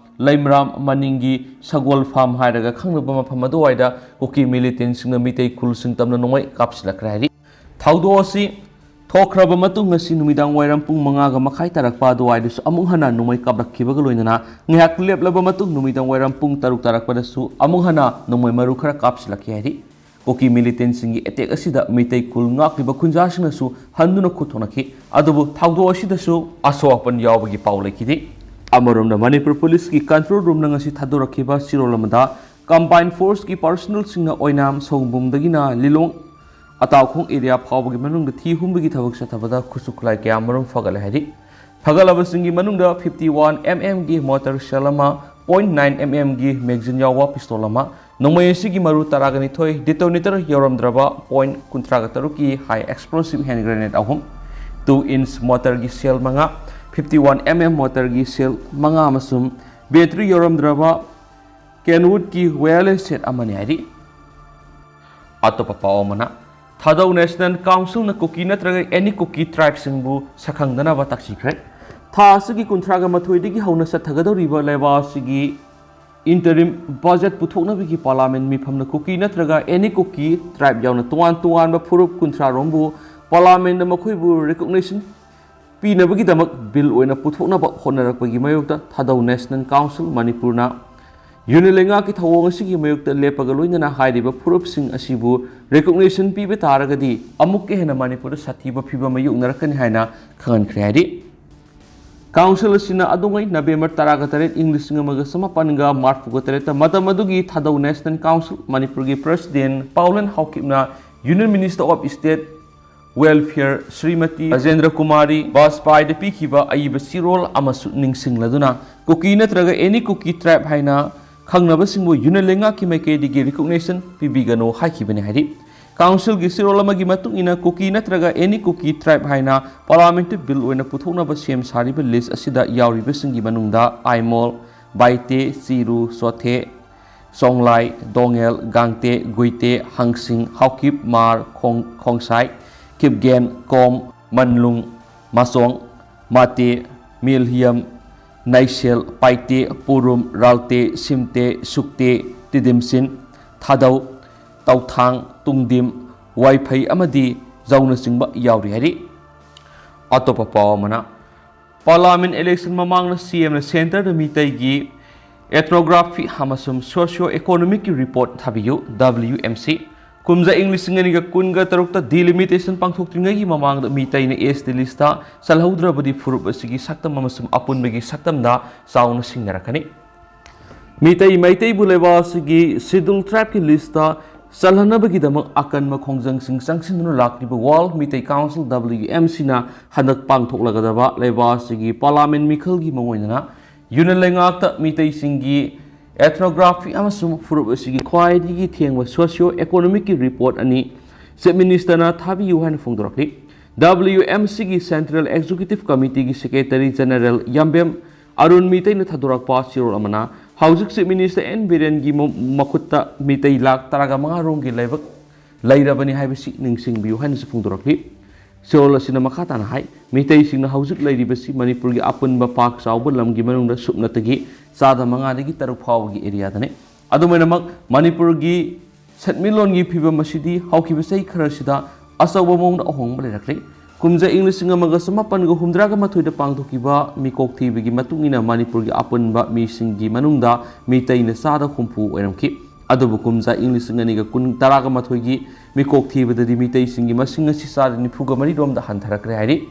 ꯂꯩꯃꯔꯥꯝ ꯃꯅꯤꯡꯒꯤ ꯁꯒꯣꯜ farm ꯍꯥꯏꯔꯒ ꯈꯪꯅꯕ ꯃꯐꯝ ꯑꯗꯨꯋꯥꯏꯗ ꯀꯨꯀꯤ militantꯁꯤꯡꯅ ꯃꯤꯇꯩ ꯈꯨꯜꯁꯤꯡ ꯇꯝꯅ ꯅꯣꯡꯃꯩ ꯀꯥꯞꯁꯤꯜꯂꯛꯈ꯭ꯔꯦ ꯍꯥꯏꯔꯤ꯫ ꯊꯧꯗꯣꯛ ꯑꯁꯤ ꯊꯣꯛꯈ꯭ꯔꯕ ꯃꯇꯨꯡ ꯉꯁꯤ ꯅꯨꯃꯤꯗꯥꯡ ꯋꯥꯏꯔꯝ ꯄꯨꯡ ꯃꯉꯥꯒ ꯃꯈꯥꯏ ꯇꯥꯔꯛꯄ ꯑꯗꯨꯋꯥꯏꯗꯁꯨ ꯑꯃꯨꯛ ꯍꯟꯅ ꯅꯣꯡꯃꯩ ꯀꯥꯞꯂꯛꯈꯤꯕꯒ ꯂꯣꯏꯅꯅ ꯉꯥꯏꯍꯥꯛ ꯂꯦꯞꯂꯕ ꯃꯇꯨꯡ ꯅꯨꯃꯤꯗꯥꯡ ꯋꯥꯏꯔꯝ ꯄꯨꯡ ꯇꯔꯨꯛ ꯇꯥꯔꯛꯄꯗꯁꯨ ꯑꯃꯨꯛ ꯍꯟꯅ ꯅꯣꯡꯃꯩ ꯃꯔꯨ ꯈꯔ ꯀꯥꯞꯁꯤꯜꯂꯛꯈꯤ ꯍꯥꯏꯔꯤ꯫ ꯀꯨꯀꯤ militantꯁꯤꯡꯒꯤ attack ꯑꯁꯤꯗ ꯃꯤꯇꯩ ꯈꯨꯜ ꯉꯥꯛꯂꯤꯕ ꯈꯨꯟꯖꯥꯁꯤꯡꯅꯁꯨ ꯍꯟꯗꯨꯅ ꯈꯨꯠ ꯊꯣꯛꯅꯈꯤ꯫ ꯑꯗꯨꯕꯨ ꯊꯧꯗꯣꯛ ꯑꯁꯤꯗꯁꯨ ꯑꯁꯣꯛ ꯑꯄꯟ ꯌꯥꯎꯕꯒꯤ ꯄꯥꯎ ꯂꯩꯈꯤꯗꯦ꯫ ꯑꯃꯔꯣꯝꯗ ꯃꯅꯤꯄꯨꯔ Policeꯀꯤ control roomꯅ ꯉꯁꯤ ꯊꯥꯗꯣꯔꯛꯈꯤꯕ ꯆꯦꯔꯣꯜ ꯑꯃꯗ Combined Forceꯀꯤ personnelꯁꯤꯡꯅ ꯑꯣꯏꯅꯥꯝ ꯁꯧꯕꯨꯝꯗꯒꯤꯅ ꯂꯤꯂꯣꯡ ꯑꯇꯥꯎꯈꯣꯡ area ꯐꯥꯎꯕꯒꯤ ꯃꯅꯨꯡꯗ ꯊꯤ ꯍꯨꯝꯕꯒꯤ ꯊꯕꯛ ꯆꯠꯊꯕꯗ ꯈꯨꯠꯁꯨ ꯈꯨꯠꯂꯥꯏ ꯀꯌꯥ ꯃꯔꯨꯝ ꯐꯒꯠꯂꯦ ꯍꯥꯏꯔꯤ꯫ ꯐꯒꯠꯂꯕꯁꯤꯡꯒꯤ ꯃꯅꯨꯡꯗ fifty one mmꯒꯤ mortar shell ꯑꯃ, point nine mmꯒꯤ magazine ꯌꯥꯎꯕ pistol ꯑꯃ, ꯅꯣꯡꯃꯩ ꯑꯁꯤꯒꯤ ꯃꯔꯨ ꯇꯔꯥꯒ ꯅꯤꯊꯣꯏ, detonator ꯌꯧꯔꯝꯗ꯭ꯔꯕ point ꯀꯨꯟꯊ꯭ꯔꯥꯒ ꯇꯔꯨꯛꯀꯤ high explosive hand grenade ꯑꯍꯨꯝ, two inch mortarꯒꯤ shell ꯃꯉꯥ, fifty one mm mortarꯒꯤ shell ꯃꯉꯥ ꯑꯃꯁꯨꯡ battery ꯌꯧꯔꯝꯗ꯭ꯔꯕ Kenwoodꯀꯤ wireless set ꯑꯃꯅꯤ ꯍꯥꯏꯔꯤ꯫ ꯑꯇꯣꯞꯄ ꯄꯥꯎ ꯑꯃꯅ, ꯊꯥꯗꯧ National Councilꯅ ꯀꯨꯀꯤ ꯅꯠꯇ꯭ꯔꯒ any ꯀꯨꯀꯤ tribeꯁꯤꯡꯕꯨ ꯁꯛꯈꯪꯗꯅꯕ ꯇꯥꯛꯄꯤꯈ꯭ꯔꯦ꯫ ꯊꯥ ꯑꯁꯤꯒꯤ ꯀꯨꯟꯊ꯭ꯔꯥꯒ ꯃꯥꯊꯣꯏꯗꯒꯤ ꯍꯧꯅ ꯆꯠꯊꯒꯗꯧꯔꯤꯕ ꯂꯩꯕꯥꯛ ꯑꯁꯤꯒꯤ interim budget ꯄꯨꯊꯣꯛꯅꯕꯒꯤ Parliament ꯃꯤꯐꯝꯅ ꯀꯨꯀꯤ ꯅꯠꯇ꯭ꯔꯒ any ꯀꯨꯀꯤ tribe ꯌꯥꯎꯅ ꯇꯣꯉꯥꯟ ꯇꯣꯉꯥꯟꯕ ꯐꯨꯔꯨꯞ ꯀꯨꯟꯊ꯭ꯔꯥ ꯔꯣꯝꯕꯨ Parliamentꯅ ꯃꯈꯣꯏꯕꯨ recognition ꯄꯤꯅꯕꯒꯤꯗꯃꯛ bill ꯑꯣꯏꯅ ꯄꯨꯊꯣꯛꯅꯕ ꯍꯣꯠꯅꯔꯛꯄꯒꯤ ꯃꯥꯌꯣꯛꯇ ꯊꯥꯗꯧ National Council ꯃꯅꯤꯄꯨꯔꯅ Union ꯂꯩꯉꯥꯛꯀꯤ ꯊꯧꯑꯣꯡ ꯑꯁꯤꯒꯤ ꯃꯥꯌꯣꯛꯇ ꯂꯦꯞꯄꯒ ꯂꯣꯏꯅꯅ ꯍꯥꯏꯔꯤꯕ ꯐꯨꯔꯨꯞꯁꯤꯡ ꯑꯁꯤꯕꯨ recognition ꯄꯤꯕ ꯇꯥꯔꯒꯗꯤ ꯑꯃꯨꯛꯀ ꯍꯦꯟꯅ ꯃꯅꯤꯄꯨꯔꯗ ꯁꯥꯊꯤꯕ ꯐꯤꯕꯝ ꯃꯥꯌꯣꯛꯅꯔꯛꯀꯅꯤ ꯍꯥꯏꯅ ꯈꯪꯍꯟꯈ꯭ꯔꯦ ꯍꯥꯏꯔꯤ꯫ Council ꯑꯁꯤꯅ ꯑꯗꯨꯉꯩ November ꯇꯔꯥꯒ ꯇꯔꯦꯠ, ꯏꯪ ꯂꯤꯁꯤꯡ ꯑꯃꯒ ꯆꯃꯥꯄꯟꯒ ꯃꯔꯐꯨꯒ ꯇꯔꯦꯠꯇ ꯃꯇꯝ ꯑꯗꯨꯒꯤ ꯊꯥꯗꯧ National Council ꯃꯅꯤꯄꯨꯔꯒꯤ President ꯄꯥꯎꯂꯦꯟ ꯍꯥꯎꯀꯤꯞꯅ Union Minister of State Welfare Shrimati Rajendra Kumari ꯕꯥꯖꯄꯥꯏꯗ ꯄꯤꯈꯤꯕ ꯑꯏꯕ ꯆꯦꯔꯣꯜ ꯑꯃꯁꯨ ꯅꯤꯡꯁꯤꯡꯂꯗꯨꯅ ꯀꯨꯀꯤ ꯅꯠꯇ꯭ꯔꯒ any ꯀꯨꯀꯤ tribe ꯍꯥꯏꯅ ꯈꯪꯅꯕꯁꯤꯡꯕꯨ Union ꯂꯩꯉꯥꯛꯀꯤ ꯃꯥꯏꯀꯩꯗꯒꯤ recognition ꯄꯤꯕꯤꯒꯅꯨ ꯍꯥꯏꯈꯤꯕꯅꯤ ꯍꯥꯏꯔꯤ꯫ Councilꯒꯤ ꯆꯦꯔꯣꯜ ꯑꯃꯒꯤ ꯃꯇꯨꯡ ꯏꯟꯅ ꯀꯨꯀꯤ ꯅꯠꯇ꯭ꯔꯒ any ꯀꯨꯀꯤ tribe ꯍꯥꯏꯅ Parliamentꯇ bill ꯑꯣꯏꯅ ꯄꯨꯊꯣꯛꯅꯕ ꯁꯦꯝ ꯁꯥꯔꯤꯕ list ꯑꯁꯤꯗ ꯌꯥꯎꯔꯤꯕꯁꯤꯡꯒꯤ ꯃꯅꯨꯡꯗ ꯑꯥꯏꯃꯣꯜ, ꯕꯥꯏꯇꯦ, ꯆꯤꯔꯨ, ꯆꯣꯊꯦ, ꯁꯣꯡꯂꯥꯏ, ꯗꯣꯉꯦꯜ, ꯒꯥꯡꯇꯦ, ꯒꯨꯏꯇꯦ, ꯍꯪꯁꯤꯡ, ꯍꯥꯎꯀꯤꯞ, ꯃꯥꯔ, ꯈꯣꯡ-, ꯈꯣꯡꯁꯥꯏ, ꯀꯤꯞꯒꯦꯟ, ꯀꯣꯝ, ꯃꯟꯂꯨꯡ, ꯃꯆꯣꯡ, ꯃꯥꯇꯦ, ꯃꯦꯜꯍꯤꯌꯝ, ꯅꯥꯏꯁꯦꯜ, ꯄꯥꯏꯇꯦ, ꯄꯨꯔꯨꯝ, ꯔꯥꯜꯇꯦ, ꯁꯤꯝꯇꯦ, ꯁꯨꯛꯇꯦ, ꯇꯤꯗꯤꯝꯁꯤꯟ, ꯊꯥꯗꯧ, ꯇꯧꯊꯥꯡ, ꯇꯨꯡꯗꯤꯝ, ꯋꯥꯏꯐꯩ ꯑꯃꯗꯤ ꯖꯧꯅꯆꯤꯡꯕ ꯌꯥꯎꯔꯤ ꯍꯥꯏꯔꯤ꯫ ꯑꯇꯣꯞꯄ ꯄꯥꯎ ꯑꯃꯅ, Parliament election ꯃꯃꯥꯡꯗ CMꯅ centreꯗ ꯃꯤꯇꯩꯒꯤ ethnography ꯑꯃꯁꯨꯡ socio economicꯀꯤ report ꯊꯥꯕꯤꯌꯨ, WMC꯫ ꯀꯨꯝꯖꯥ ꯏꯪ ꯂꯤꯁꯤꯡ ꯑꯅꯤꯒ ꯀꯨꯟꯒ ꯇꯔꯨꯛꯇ delimitation ꯄꯥꯡꯊꯣꯛꯇ꯭ꯔꯤꯉꯩꯒꯤ ꯃꯃꯥꯡꯗ ꯃꯤꯇꯩꯅ ST listꯇ ꯆꯜꯍꯧꯗ꯭ꯔꯕꯗꯤ ꯐꯨꯔꯨꯞ ꯑꯁꯤꯒꯤ ꯁꯛꯇꯝ ꯑꯃꯁꯨꯡ ꯑꯄꯨꯟꯕꯒꯤ ꯁꯛꯇꯝꯗ ꯆꯥꯎꯅ ꯁꯤꯡꯅꯔꯛꯀꯅꯤ꯫ ꯃꯤꯇꯩ ꯃꯩꯇꯩꯕꯨ ꯂꯩꯕꯥꯛ ꯑꯁꯤꯒꯤ Scheduled Tribeꯀꯤ listꯇ ꯆꯜꯍꯟꯅꯕꯒꯤꯗꯃꯛ ꯑꯀꯟꯕ ꯈꯣꯡꯖꯪꯁꯤꯡ ꯆꯪꯁꯤꯟꯗꯨꯅ ꯂꯥꯛꯂꯤꯕ World ꯃꯤꯇꯩ Council, WMCꯅ ꯍꯟꯗꯛ ꯄꯥꯡꯊꯣꯛꯂꯒꯗꯕ ꯂꯩꯕꯥꯛ ꯑꯁꯤꯒꯤ Parliament ꯃꯤꯈꯜꯒꯤ ꯃꯑꯣꯡ ꯑꯣꯏꯅꯅ Union ꯂꯩꯉꯥꯛꯇ ꯃꯤꯇꯩꯁꯤꯡꯒꯤ ethnography ꯑꯃꯁꯨꯡ ꯐꯨꯔꯨꯞ ꯑꯁꯤꯒꯤ ꯈ꯭ꯋꯥꯏꯗꯒꯤ ꯊꯦꯡꯕ socio economic ꯀꯤ report ꯑꯅꯤ Chief Minister ꯅ ꯊꯥꯕꯤꯌꯨ ꯍꯥꯏꯅ ꯐꯣꯡꯗꯣꯔꯛꯂꯤ꯫ W M C ꯒꯤ Central Executive Committee ꯒꯤ Secretary General ꯌꯥꯝꯕꯦꯝ ꯑꯔꯨꯟ ꯃꯤꯇꯩꯅ ꯊꯥꯗꯣꯔꯛꯄ ꯆꯦꯔꯣꯜ ꯑꯃꯅ ꯍꯧꯖꯤꯛ Chief Minister N ꯕꯤꯔꯦꯟꯒꯤ ꯃ-, ꯃꯈꯨꯠꯇ ꯃꯤꯇꯩ ꯂꯥꯈ ꯇꯔꯥꯒ ꯃꯉꯥ ꯔꯣꯝꯒꯤ ꯂꯥꯏꯕꯛ ꯂꯩꯔꯕꯅꯤ ꯍꯥꯏꯕꯁꯤ ꯅꯤꯡꯁꯤꯡꯕꯤꯌꯨ ꯍꯥꯏꯅꯁꯨ ꯐꯣꯡꯗꯣꯔꯛꯂꯤ꯫ ꯆꯦꯔꯣꯜ ꯑꯁꯤꯅ ꯃꯈꯥ ꯇꯥꯅ ꯍꯥꯏ, ꯃꯤꯇꯩꯁꯤꯡꯅ ꯍꯧꯖꯤꯛ ꯂꯩꯔꯤꯕꯁꯤ ꯃꯅꯤꯄꯨꯔꯒꯤ ꯑꯄꯨꯟꯕ ꯄꯥꯛ ꯆꯥꯎꯕ ꯂꯝꯒꯤ ꯃꯅꯨꯡꯗ ꯁꯨꯞꯅꯇꯒꯤ ꯆꯥꯗ ꯃꯉꯥꯗꯒꯤ ꯇꯔꯨꯛ ꯐꯥꯎꯕꯒꯤ area ꯗꯅꯤ꯫ ꯑꯗꯨꯝ ꯑꯣꯏꯅꯃꯛ, ꯃꯅꯤꯄꯨꯔꯒꯤ ꯁꯦꯟꯃꯤꯠꯂꯣꯟꯒꯤ ꯐꯤꯕꯝ ꯑꯁꯤꯗꯤ ꯍꯧꯈꯤꯕ ꯆꯍꯤ ꯈꯔꯁꯤꯗ ꯑꯆꯧꯕ ꯃꯑꯣꯡꯗ ꯑꯍꯣꯡꯕ ꯂꯩꯔꯛꯂꯤ꯫ ꯀꯨꯝꯖꯥ ꯏꯪ ꯂꯤꯁꯤꯡ ꯑꯃꯒ ꯆꯃꯥꯄꯟꯒ ꯍꯨꯝꯗ꯭ꯔꯥꯒ ꯃꯥꯊꯣꯏꯗ ꯄꯥꯡꯊꯣꯛꯈꯤꯕ ꯃꯤꯀꯣꯛ ꯊꯤꯕꯒꯤ ꯃꯇꯨꯡ ꯏꯟꯅ ꯃꯅꯤꯄꯨꯔꯒꯤ ꯑꯄꯨꯟꯕ ꯃꯤꯁꯤꯡꯒꯤ ꯃꯅꯨꯡꯗ ꯃꯤꯇꯩꯅ ꯆꯥꯗ ꯍꯨꯝꯐꯨ ꯑꯣꯏꯔꯝꯈꯤ꯫ ꯑꯗꯨꯕꯨ ꯀꯨꯝꯖꯥ ꯏꯪ ꯂꯤꯁꯤꯡ ꯑꯅꯤꯒ ꯀꯨꯟ, ꯇꯔꯥꯒ ꯃꯥꯊꯣꯏꯒꯤ ꯃꯤꯀꯣꯛ ꯊꯤꯕꯗꯗꯤ ꯃꯤꯇꯩꯁꯤꯡꯒꯤ ꯃꯁꯤꯡ ꯑꯁꯤ ꯆꯥꯗ ꯅꯤꯐꯨꯒ ꯃꯔꯤ ꯔꯣꯝꯗ ꯍꯟꯊꯔꯛꯈ꯭ꯔꯦ ꯍꯥꯏꯔꯤ꯫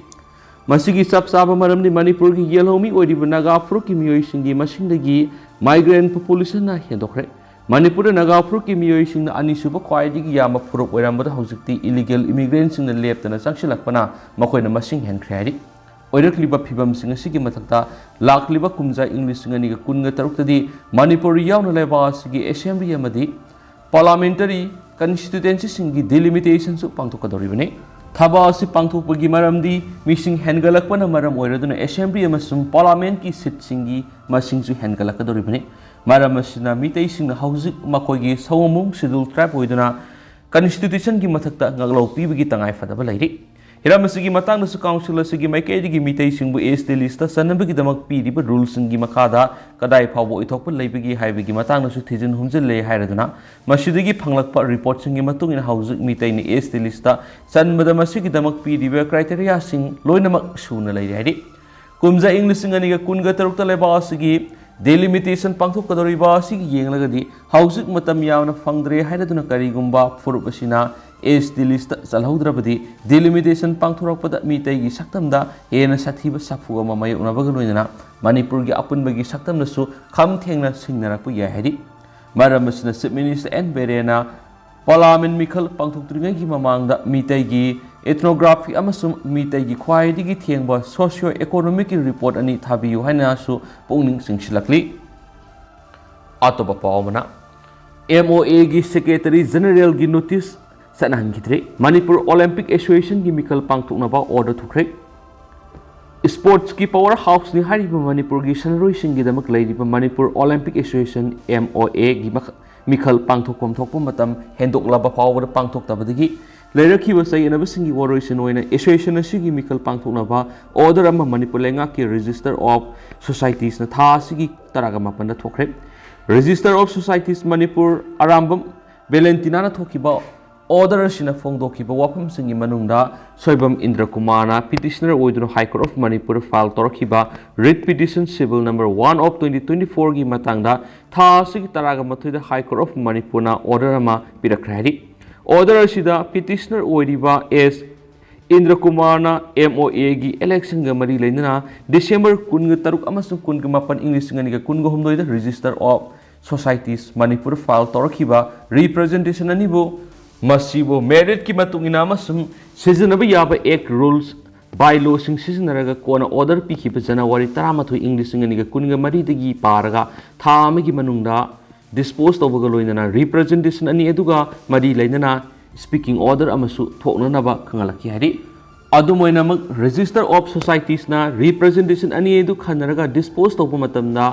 ꯃꯁꯤꯒꯤ ꯆꯞ ꯆꯥꯕ ꯃꯔꯝꯗꯤ ꯃꯅꯤꯄꯨꯔꯒꯤ ꯌꯦꯜꯍꯧꯃꯤ ꯑꯣꯏꯔꯤꯕ ꯅꯥꯒꯥ ꯐꯨꯔꯨꯞꯀꯤ ꯃꯤꯑꯣꯏꯁꯤꯡꯒꯤ ꯃꯁꯤꯡꯗꯒꯤ migrant population ꯅ ꯍꯦꯟꯗꯣꯛꯈ꯭ꯔꯦ꯫ ꯃꯅꯤꯄꯨꯔꯗ ꯅꯥꯒꯥ ꯐꯨꯔꯨꯞꯀꯤ ꯃꯤꯑꯣꯏꯁꯤꯡꯅ ꯑꯅꯤꯁꯨꯕ ꯈ꯭ꯋꯥꯏꯗꯒꯤ ꯌꯥꯝꯕ ꯐꯨꯔꯨꯞ ꯑꯣꯏꯔꯝꯕꯗ ꯍꯧꯖꯤꯛꯇꯤ illegal immigrant ꯁꯤꯡꯅ ꯂꯦꯞꯇꯅ ꯆꯪꯁꯤꯜꯂꯛꯄꯅ ꯃꯈꯣꯏꯅ ꯃꯁꯤꯡ ꯍꯦꯟꯈ꯭ꯔꯦ ꯍꯥꯏꯔꯤ꯫ ꯑꯣꯏꯔꯛꯂꯤꯕ ꯐꯤꯕꯝꯁꯤꯡ ꯑꯁꯤꯒꯤ ꯃꯊꯛꯇ ꯂꯥꯛꯂꯤꯕ ꯀꯨꯝꯖꯥ ꯏꯪ ꯂꯤꯁꯤꯡ ꯑꯅꯤꯒ ꯀꯨꯟꯒ ꯇꯔꯨꯛꯇꯗꯤ ꯃꯅꯤꯄꯨꯔ ꯌꯥꯎꯅ ꯂꯩꯕꯥꯛ ꯑꯁꯤꯒꯤ assembly ꯑꯃꯗꯤ parliamentary constituency ꯁꯤꯡꯒꯤ delimitation ꯁꯨ ꯄꯥꯡꯊꯣꯛꯀꯗꯧꯔꯤꯕꯅꯤ꯫ ꯊꯕꯛ ꯑꯁꯤ ꯄꯥꯡꯊꯣꯛꯄꯒꯤ ꯃꯔꯝꯗꯤ ꯃꯤꯁꯤꯡ ꯍꯦꯟꯒꯠꯂꯛꯄꯅ ꯃꯔꯝ ꯑꯣꯏꯔꯗꯨꯅ assembly ꯑꯃꯁꯨꯡ parliament ꯀꯤ seat ꯁꯤꯡꯒꯤ ꯃꯁꯤꯡꯁꯨ ꯍꯦꯟꯒꯠꯂꯛꯀꯗꯧꯔꯤꯕꯅꯤ꯫ ꯃꯔꯝ ꯑꯁꯤꯅ ꯃꯤꯇꯩꯁꯤꯡꯅ ꯍꯧꯖꯤꯛ ꯃꯈꯣꯏꯒꯤ ꯁꯑꯣꯡꯕꯨꯡ schedule tribe ꯑꯣꯏꯗꯨꯅ constitution ꯒꯤ ꯃꯊꯛꯇ ꯉꯥꯛꯂꯧ ꯄꯤꯕꯒꯤ ꯇꯉꯥꯏ ꯐꯗꯕ ꯂꯩꯔꯤ꯫ ꯍꯤꯔꯝ ꯑꯁꯤꯒꯤ ꯃꯇꯥꯡꯗꯁꯨ council ꯑꯁꯤꯒꯤ ꯃꯥꯏꯀꯩꯗꯒꯤ ꯃꯤꯇꯩꯁꯤꯡꯕꯨ S T list ꯆꯟꯅꯕꯒꯤꯗꯃꯛ ꯄꯤꯔꯤꯕ rule ꯁꯤꯡꯒꯤ ꯃꯈꯥꯗ ꯀꯗꯥꯏ ꯐꯥꯎꯕ ꯑꯣꯏꯊꯣꯛꯄ ꯂꯩꯕꯒꯦ ꯍꯥꯏꯕꯒꯤ ꯃꯇꯥꯡꯗꯁꯨ ꯊꯤꯖꯤꯟ ꯍꯨꯝꯖꯤꯜꯂꯦ ꯍꯥꯏꯔꯗꯨꯅ, ꯃꯁꯤꯗꯒꯤ ꯐꯪꯂꯛꯄ report ꯁꯤꯡꯒꯤ ꯃꯇꯨꯡ ꯏꯟꯅ ꯍꯧꯖꯤꯛ ꯃꯤꯇꯩꯅ S T list ꯆꯟꯕꯗ ꯃꯁꯤꯒꯤꯗꯃꯛ ꯄꯤꯔꯤꯕ criteria ꯁꯤꯡ ꯂꯣꯏꯅꯃꯛ ꯁꯨꯅ ꯂꯩꯔꯦ ꯍꯥꯏꯔꯤ꯫ ꯀꯨꯝꯖꯥ ꯏꯪ ꯂꯤꯁꯤꯡ ꯑꯅꯤꯒ ꯀꯨꯟꯒ ꯇꯔꯨꯛꯇ ꯂꯩꯕꯥꯛ ꯑꯁꯤꯒꯤ delimitation ꯄꯥꯡꯊꯣꯛꯀꯗꯧꯔꯤꯕ ꯑꯁꯤꯒꯤ ꯌꯦꯡꯂꯒꯗꯤ ꯍꯧꯖꯤꯛ ꯃꯇꯝ ꯌꯥꯝꯅ ꯐꯪꯗ꯭ꯔꯦ ꯍꯥꯏꯔꯗꯨꯅ ꯀꯔꯤꯒꯨꯝꯕ ꯐꯨꯔꯨꯞ ꯑꯁꯤꯅ S T list ꯆꯜꯍꯧꯗ꯭ꯔꯕꯗꯤ delimitation ꯄꯥꯡꯊꯣꯔꯛꯄꯗ ꯃꯤꯇꯩꯒꯤ ꯁꯛꯇꯝꯗ ꯍꯦꯟꯅ ꯁꯥꯊꯤꯕ ꯁꯥꯐꯨ ꯑꯃ ꯃꯥꯌꯣꯛꯅꯕꯒ ꯂꯣꯏꯅꯅ ꯃꯅꯤꯄꯨꯔꯒꯤ ꯑꯄꯨꯟꯕꯒꯤ ꯁꯛꯇꯝꯗꯁꯨ ꯈꯝ ꯊꯦꯡꯅ ꯁꯤꯡꯅꯔꯛꯄ ꯌꯥꯏ ꯍꯥꯏꯔꯤ꯫ ꯃꯔꯝ ꯑꯁꯤꯅ Chief Minister N ꯕꯤꯔꯦꯟꯅ parliament ꯃꯤꯈꯜ ꯄꯥꯡꯊꯣꯛꯇ꯭ꯔꯤꯉꯩꯒꯤ ꯃꯃꯥꯡꯗ ꯃꯤꯇꯩꯒꯤ ethnography ꯑꯃꯁꯨꯡ ꯃꯤꯇꯩꯒꯤ ꯈ꯭ꯋꯥꯏꯗꯒꯤ ꯊꯦꯡꯕ socio economic ꯀꯤ report ꯑꯅꯤ ꯊꯥꯕꯤꯌꯨ ꯍꯥꯏꯅꯁꯨ ꯄꯨꯛꯅꯤꯡ ꯆꯤꯡꯁꯤꯜꯂꯛꯂꯤ꯫ ꯑꯇꯣꯞꯄ ꯄꯥꯎ ꯑꯃꯅ, ꯑꯦꯝ ꯑꯣ ꯑꯦꯒꯤ ꯁꯦꯀ꯭ꯔꯦꯇꯔꯤ ꯖꯦꯅꯔꯦꯜꯒꯤ ꯅꯣꯇꯤꯁ ꯆꯠꯅꯍꯟꯈꯤꯗ꯭ꯔꯦ꯫ ꯃꯅꯤꯄꯨꯔ ꯑꯣꯂꯦꯝꯄꯤꯛ ꯑꯦꯁꯣꯁꯤꯌꯦꯁꯟꯒꯤ ꯃꯤꯈꯜ ꯄꯥꯡꯊꯣꯛꯅꯕ ꯑꯣꯔꯗꯔ ꯊꯣꯛꯈ꯭ꯔꯦ꯫ ꯁ꯭ꯄꯣꯔꯠꯁꯀꯤ ꯄꯋꯥꯔ ꯍꯥꯎꯁꯅꯤ ꯍꯥꯏꯔꯤꯕ ꯃꯅꯤꯄꯨꯔꯒꯤ ꯁꯥꯟꯅꯔꯣꯏꯁꯤꯡꯒꯤꯗꯃꯛ ꯂꯩꯔꯤꯕ Manipur Olympic association, M O ꯑꯦꯒꯤ ꯃꯈ-, ꯃꯤꯈꯜ ꯄꯥꯡꯊꯣꯛꯐꯝ ꯊꯣꯛꯄ ꯃꯇꯝ ꯍꯦꯟꯗꯣꯛꯂꯕ ꯐꯥꯎꯕꯗ ꯄꯥꯡꯊꯣꯛꯇꯕꯗꯒꯤ ꯂꯩꯔꯛꯈꯤꯕ ꯆꯌꯦꯠꯅꯕꯁꯤꯡꯒꯤ ꯋꯥꯔꯣꯏꯁꯤꯟ ꯑꯣꯏꯅ ꯑꯦꯁꯣꯁꯤꯌꯦꯁꯟ ꯑꯁꯤꯒꯤ ꯃꯤꯈꯜ ꯄꯥꯡꯊꯣꯛꯅꯕ ꯑꯣꯔꯗꯔ ꯑꯃ ꯃꯅꯤꯄꯨꯔ ꯂꯩꯉꯥꯛꯀꯤ ꯔꯦꯖꯤꯁꯇꯔ ꯑꯣꯐ ꯁꯣꯁꯥꯏꯇꯤꯁꯅ ꯊꯥ ꯑꯁꯤꯒꯤ ꯇꯔꯥꯒ ꯃꯥꯄꯟꯗ ꯊꯣꯛꯈ꯭ꯔꯦ꯫ Register of societies Manipur Arambam ꯕꯦꯂꯦꯟꯇꯤꯅꯥꯅ ꯊꯣꯛꯈꯤꯕ ꯑꯣꯔꯗꯔ ꯑꯁꯤꯅ ꯐꯣꯡꯗꯣꯛꯈꯤꯕ ꯋꯥꯐꯝꯁꯤꯡꯒꯤ ꯃꯅꯨꯡꯗ ꯁꯣꯏꯕꯝ ꯏꯟꯗ꯭ꯔ ꯀꯨꯃꯥꯔꯅ ꯄꯤꯇꯤꯁꯅꯔ ꯑꯣꯏꯗꯨꯅ high court of Manipur file ꯇꯧꯔꯛꯈꯤꯕ writ petition civil number one of twenty twenty ꯐꯣꯔꯒꯤ ꯃꯇꯥꯡꯗ ꯊꯥ ꯑꯁꯤꯒꯤ ꯇꯔꯥꯒ ꯃꯥꯊꯣꯏꯗ ꯍꯥꯏ ꯀꯣꯔꯠ ꯑꯣꯐ ꯃꯅꯤꯄꯨꯔꯅ ꯑꯣꯔꯗꯔ ꯑꯃ ꯄꯤꯔꯛꯈ꯭ꯔꯦ ꯍꯥꯏꯔꯤ꯫ ꯑꯣꯔꯗꯔ ꯑꯁꯤꯗ ꯄꯤꯇꯤꯁꯅꯔ ꯑꯣꯏꯔꯤꯕ ꯑꯦꯁ ꯏꯟꯗ꯭ꯔ ꯀꯨꯃꯥꯔꯅ ꯑꯦꯝ ꯑꯣ ꯑꯦꯒꯤ ꯏꯂꯦꯛꯁꯟꯒ ꯃꯔꯤ ꯂꯩꯅꯅ ꯗꯤꯁꯦꯝꯕꯔ ꯀꯨꯟꯒ ꯇꯔꯨꯛ ꯑꯃꯁꯨꯡ ꯀꯨꯟꯒ ꯃꯥꯄꯟ, ꯏꯪ ꯂꯤꯁꯤꯡ ꯑꯅꯤꯒ ꯀꯨꯟꯒ ꯍꯨꯝꯗꯣꯏꯗ register of societies Manipur file ꯇꯧꯔꯛꯈꯤꯕ ꯔꯤꯄ꯭ꯔꯖꯦꯟꯇꯦꯁꯟ ꯑꯅꯤꯕꯨ, ꯃꯁꯤꯕꯨ ꯃꯦꯔꯤꯠꯀꯤ ꯃꯇꯨꯡ ꯏꯟꯅ ꯑꯃꯁꯨꯡ ꯁꯤꯖꯤꯟꯅꯕ ꯌꯥꯕ ꯑꯦꯛ, ꯔꯨꯜꯁ, ꯕꯥꯏꯂꯣꯁꯤꯡ ꯁꯤꯖꯤꯟꯅꯔꯒ ꯀꯣꯟꯅ ꯑꯣꯔꯗꯔ ꯄꯤꯈꯤꯕ ꯖꯅꯋꯥꯔꯤ ꯇꯔꯥꯃꯥꯊꯣꯏ, ꯏꯪ ꯂꯤꯁꯤꯡ ꯑꯅꯤꯒ ꯀꯨꯟꯒ ꯃꯔꯤꯗꯒꯤ ꯄꯥꯔꯒ ꯊꯥ ꯑꯃꯒꯤ ꯃꯅꯨꯡꯗ ꯗꯤꯁꯄꯣꯖ ꯇꯧꯕꯒ ꯂꯣꯏꯅꯅ ꯔꯤꯄ꯭ꯔꯖꯦꯟꯇꯦꯁꯟ ꯑꯅꯤ ꯑꯗꯨꯒ ꯃꯔꯤ ꯂꯩꯅꯅ ꯁ꯭ꯄꯤꯀꯤꯡ ꯑꯣꯔꯗꯔ ꯑꯃꯁꯨ ꯊꯣꯛꯅꯅꯕ ꯈꯪꯍꯜꯂꯛꯈꯤ ꯍꯥꯏꯔꯤ꯫ ꯑꯗꯨꯝ ꯑꯣꯏꯅꯃꯛ, ꯔꯦꯖꯤꯁꯇꯔ ꯑꯣꯐ ꯁꯣꯁꯥꯏꯇꯤꯁꯅ ꯔꯤꯄ꯭ꯔꯖꯦꯟꯇꯦꯁꯟ ꯑꯅꯤ ꯑꯗꯨ ꯈꯟꯅꯔꯒ ꯗꯤꯁꯄꯣꯖ ꯇꯧꯕ ꯃꯇꯝꯗ,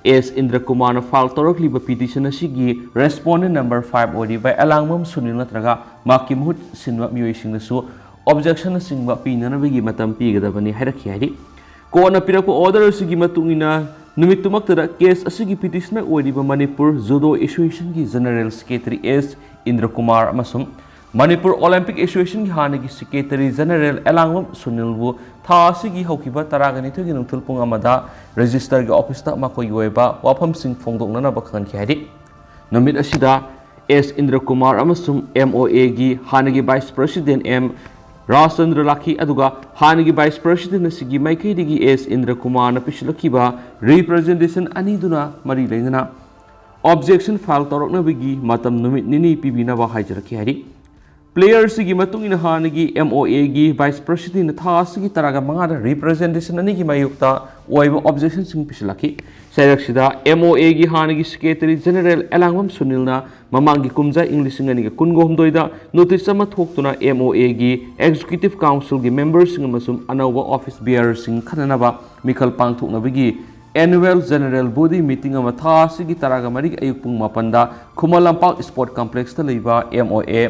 ꯑꯦꯁ ꯏꯟꯗ꯭ꯔ ꯀꯨꯃꯥꯔꯅ ꯐꯥꯏꯜ ꯇꯧꯔꯛꯂꯤꯕ ꯄꯤꯇꯤꯁꯟ ꯑꯁꯤꯒꯤ ꯔꯦꯁꯄꯣꯟꯗꯦꯟ ꯅꯝꯕꯔ ꯐꯥꯏꯚ ꯑꯣꯏꯔꯤꯕ ꯑꯦꯂꯥꯡꯕꯝ ꯁꯨꯅꯤꯜ ꯅꯠꯇ꯭ꯔꯒ ꯃꯍꯥꯛꯀꯤ ꯃꯍꯨꯠ ꯁꯤꯟꯕ ꯃꯤꯑꯣꯏꯁꯤꯡꯗꯁꯨ ꯑꯣꯕꯖꯦꯛꯁꯟꯅꯆꯤꯡꯕ ꯄꯤꯅꯅꯕꯒꯤ ꯃꯇꯝ ꯄꯤꯒꯗꯕꯅꯤ ꯍꯥꯏꯔꯛꯈꯤ ꯍꯥꯏꯔꯤ꯫ ꯀꯣꯔꯠꯅ ꯄꯤꯔꯛꯄ ꯑꯣꯔꯗꯔ ꯑꯁꯤꯒꯤ ꯃꯇꯨꯡ ꯏꯟꯅ, ꯅꯨꯃꯤꯠꯇꯨꯃꯛꯇꯗ ꯀꯦꯁ ꯑꯁꯤꯒꯤ ꯄꯤꯇꯤꯁꯅꯔ ꯑꯣꯏꯔꯤꯕ ꯃꯅꯤꯄꯨꯔ ꯖꯨꯗꯣ ꯑꯦꯁꯣꯁꯤꯌꯦꯁꯟꯒꯤ ꯖꯦꯅꯔꯦꯜ ꯁꯦꯀ꯭ꯔꯦꯇꯔꯤ ꯑꯦꯁ ꯏꯟꯗ꯭ꯔ ꯀꯨꯃꯥꯔ ꯑꯃꯁꯨꯡ ꯃꯅꯤꯄꯨꯔ ꯑꯣꯂꯦꯝꯄꯤꯛ ꯑꯦꯁꯣꯁꯤꯌꯦꯁꯟꯒꯤ ꯍꯥꯟꯅꯒꯤ ꯁꯦꯀ꯭ꯔꯦꯇꯔꯤ ꯖꯦꯅꯔꯦꯜ ꯑꯦꯂꯥꯡꯕꯝ ꯁꯨꯅꯤꯜꯕꯨ ꯊꯥ ꯑꯁꯤꯒꯤ ꯍꯧꯈꯤꯕ ꯇꯔꯥꯒ ꯅꯤꯊꯣꯏꯒꯤ ꯅꯨꯡꯊꯤꯜ ꯄꯨꯡ ꯑꯃꯗ ꯔꯦꯖꯤꯁꯇꯔꯒꯤ ꯑꯣꯐꯤꯁꯇ ꯃꯈꯣꯏꯒꯤ ꯑꯣꯏꯕ ꯋꯥꯐꯝꯁꯤꯡ ꯐꯣꯡꯗꯣꯛꯅꯅꯕ ꯈꯪꯍꯟꯈꯤ ꯍꯥꯏꯔꯤ꯫ ꯅꯨꯃꯤꯠ ꯑꯁꯤꯗ ꯑꯦꯁ ꯏꯟꯗ꯭ꯔ ꯀꯨꯃꯥꯔ ꯑꯃꯁꯨꯡ ꯑꯦꯝ ꯑꯣ ꯑꯦꯒꯤ ꯍꯥꯟꯅꯒꯤ ꯚꯥꯏꯁ ꯄ꯭ꯔꯁꯤꯗꯦꯟ ꯑꯦꯝ ꯔꯥꯖꯆꯟꯗ꯭ꯔ ꯂꯥꯛꯈꯤ, ꯑꯗꯨꯒ ꯍꯥꯟꯅꯒꯤ ꯚꯥꯏꯁ ꯄ꯭ꯔꯁꯤꯗꯦꯟ ꯑꯁꯤꯒꯤ ꯃꯥꯏꯀꯩꯗꯒꯤ ꯑꯦꯁ ꯏꯟꯗ꯭ꯔ ꯀꯨꯃꯥꯔꯅ ꯄꯤꯁꯤꯜꯂꯛꯈꯤꯕ ꯔꯤꯄ꯭ꯔꯖꯦꯟꯇꯦꯁꯟ ꯑꯅꯤꯗꯨꯅ ꯃꯔꯤ ꯂꯩꯅꯅ ꯑꯣꯕꯖꯦꯛꯁꯟ ꯐꯥꯏꯜ ꯇꯧꯔꯛꯅꯕꯒꯤ ꯃꯇꯝ ꯅꯨꯃꯤꯠ ꯅꯤꯅꯤ ꯄꯤꯕꯤꯅꯕ ꯍꯥꯏꯖꯔꯛꯈꯤ ꯍꯥꯏꯔꯤ꯫ Player ꯑꯁꯤꯒꯤ ꯃꯇꯨꯡ ꯏꯟꯅ ꯍꯥꯟꯅꯒꯤ M O A ꯒꯤ Vice President ꯅ ꯊꯥ ꯑꯁꯤꯒꯤ ꯇꯔꯥꯒ ꯃꯉꯥꯗ representation ꯑꯅꯤꯒꯤ ꯃꯥꯌꯣꯛꯇ ꯑꯣꯏꯕ objection ꯁꯤꯡ ꯄꯤꯁꯤꯜꯂꯛꯈꯤ꯫ ꯆꯩꯔꯛꯁꯤꯗ M O A ꯒꯤ ꯍꯥꯟꯅꯒꯤ Secretary General ꯑꯦꯂꯥꯡꯕꯝ ꯁꯨꯅꯤꯜꯅ ꯃꯃꯥꯡꯒꯤ ꯀꯨꯝꯖꯥ ꯏꯪ ꯂꯤꯁꯤꯡ ꯑꯅꯤꯒ ꯀꯨꯟꯒ ꯍꯨꯝꯗꯣꯏꯗ notice ꯑꯃ ꯊꯣꯛꯇꯨꯅ M O A ꯒꯤ Executive Council ꯒꯤ member ꯁꯤꯡ ꯑꯃꯁꯨꯡ ꯑꯅꯧꯕ office bearer ꯁꯤꯡ ꯈꯟꯅꯅꯕ ꯃꯤꯈꯜ ꯄꯥꯡꯊꯣꯛꯅꯕꯒꯤ Annual General Body Meeting ꯑꯃ ꯊꯥ ꯑꯁꯤꯒꯤ ꯇꯔꯥꯒ ꯃꯔꯤꯒꯤ ꯑꯌꯨꯛ ꯄꯨꯡ ꯃꯥꯄꯟꯗ ꯈꯨꯃꯟ ꯂꯝꯄꯥꯛ Sport Complex ꯇ ꯂꯩꯕ M O A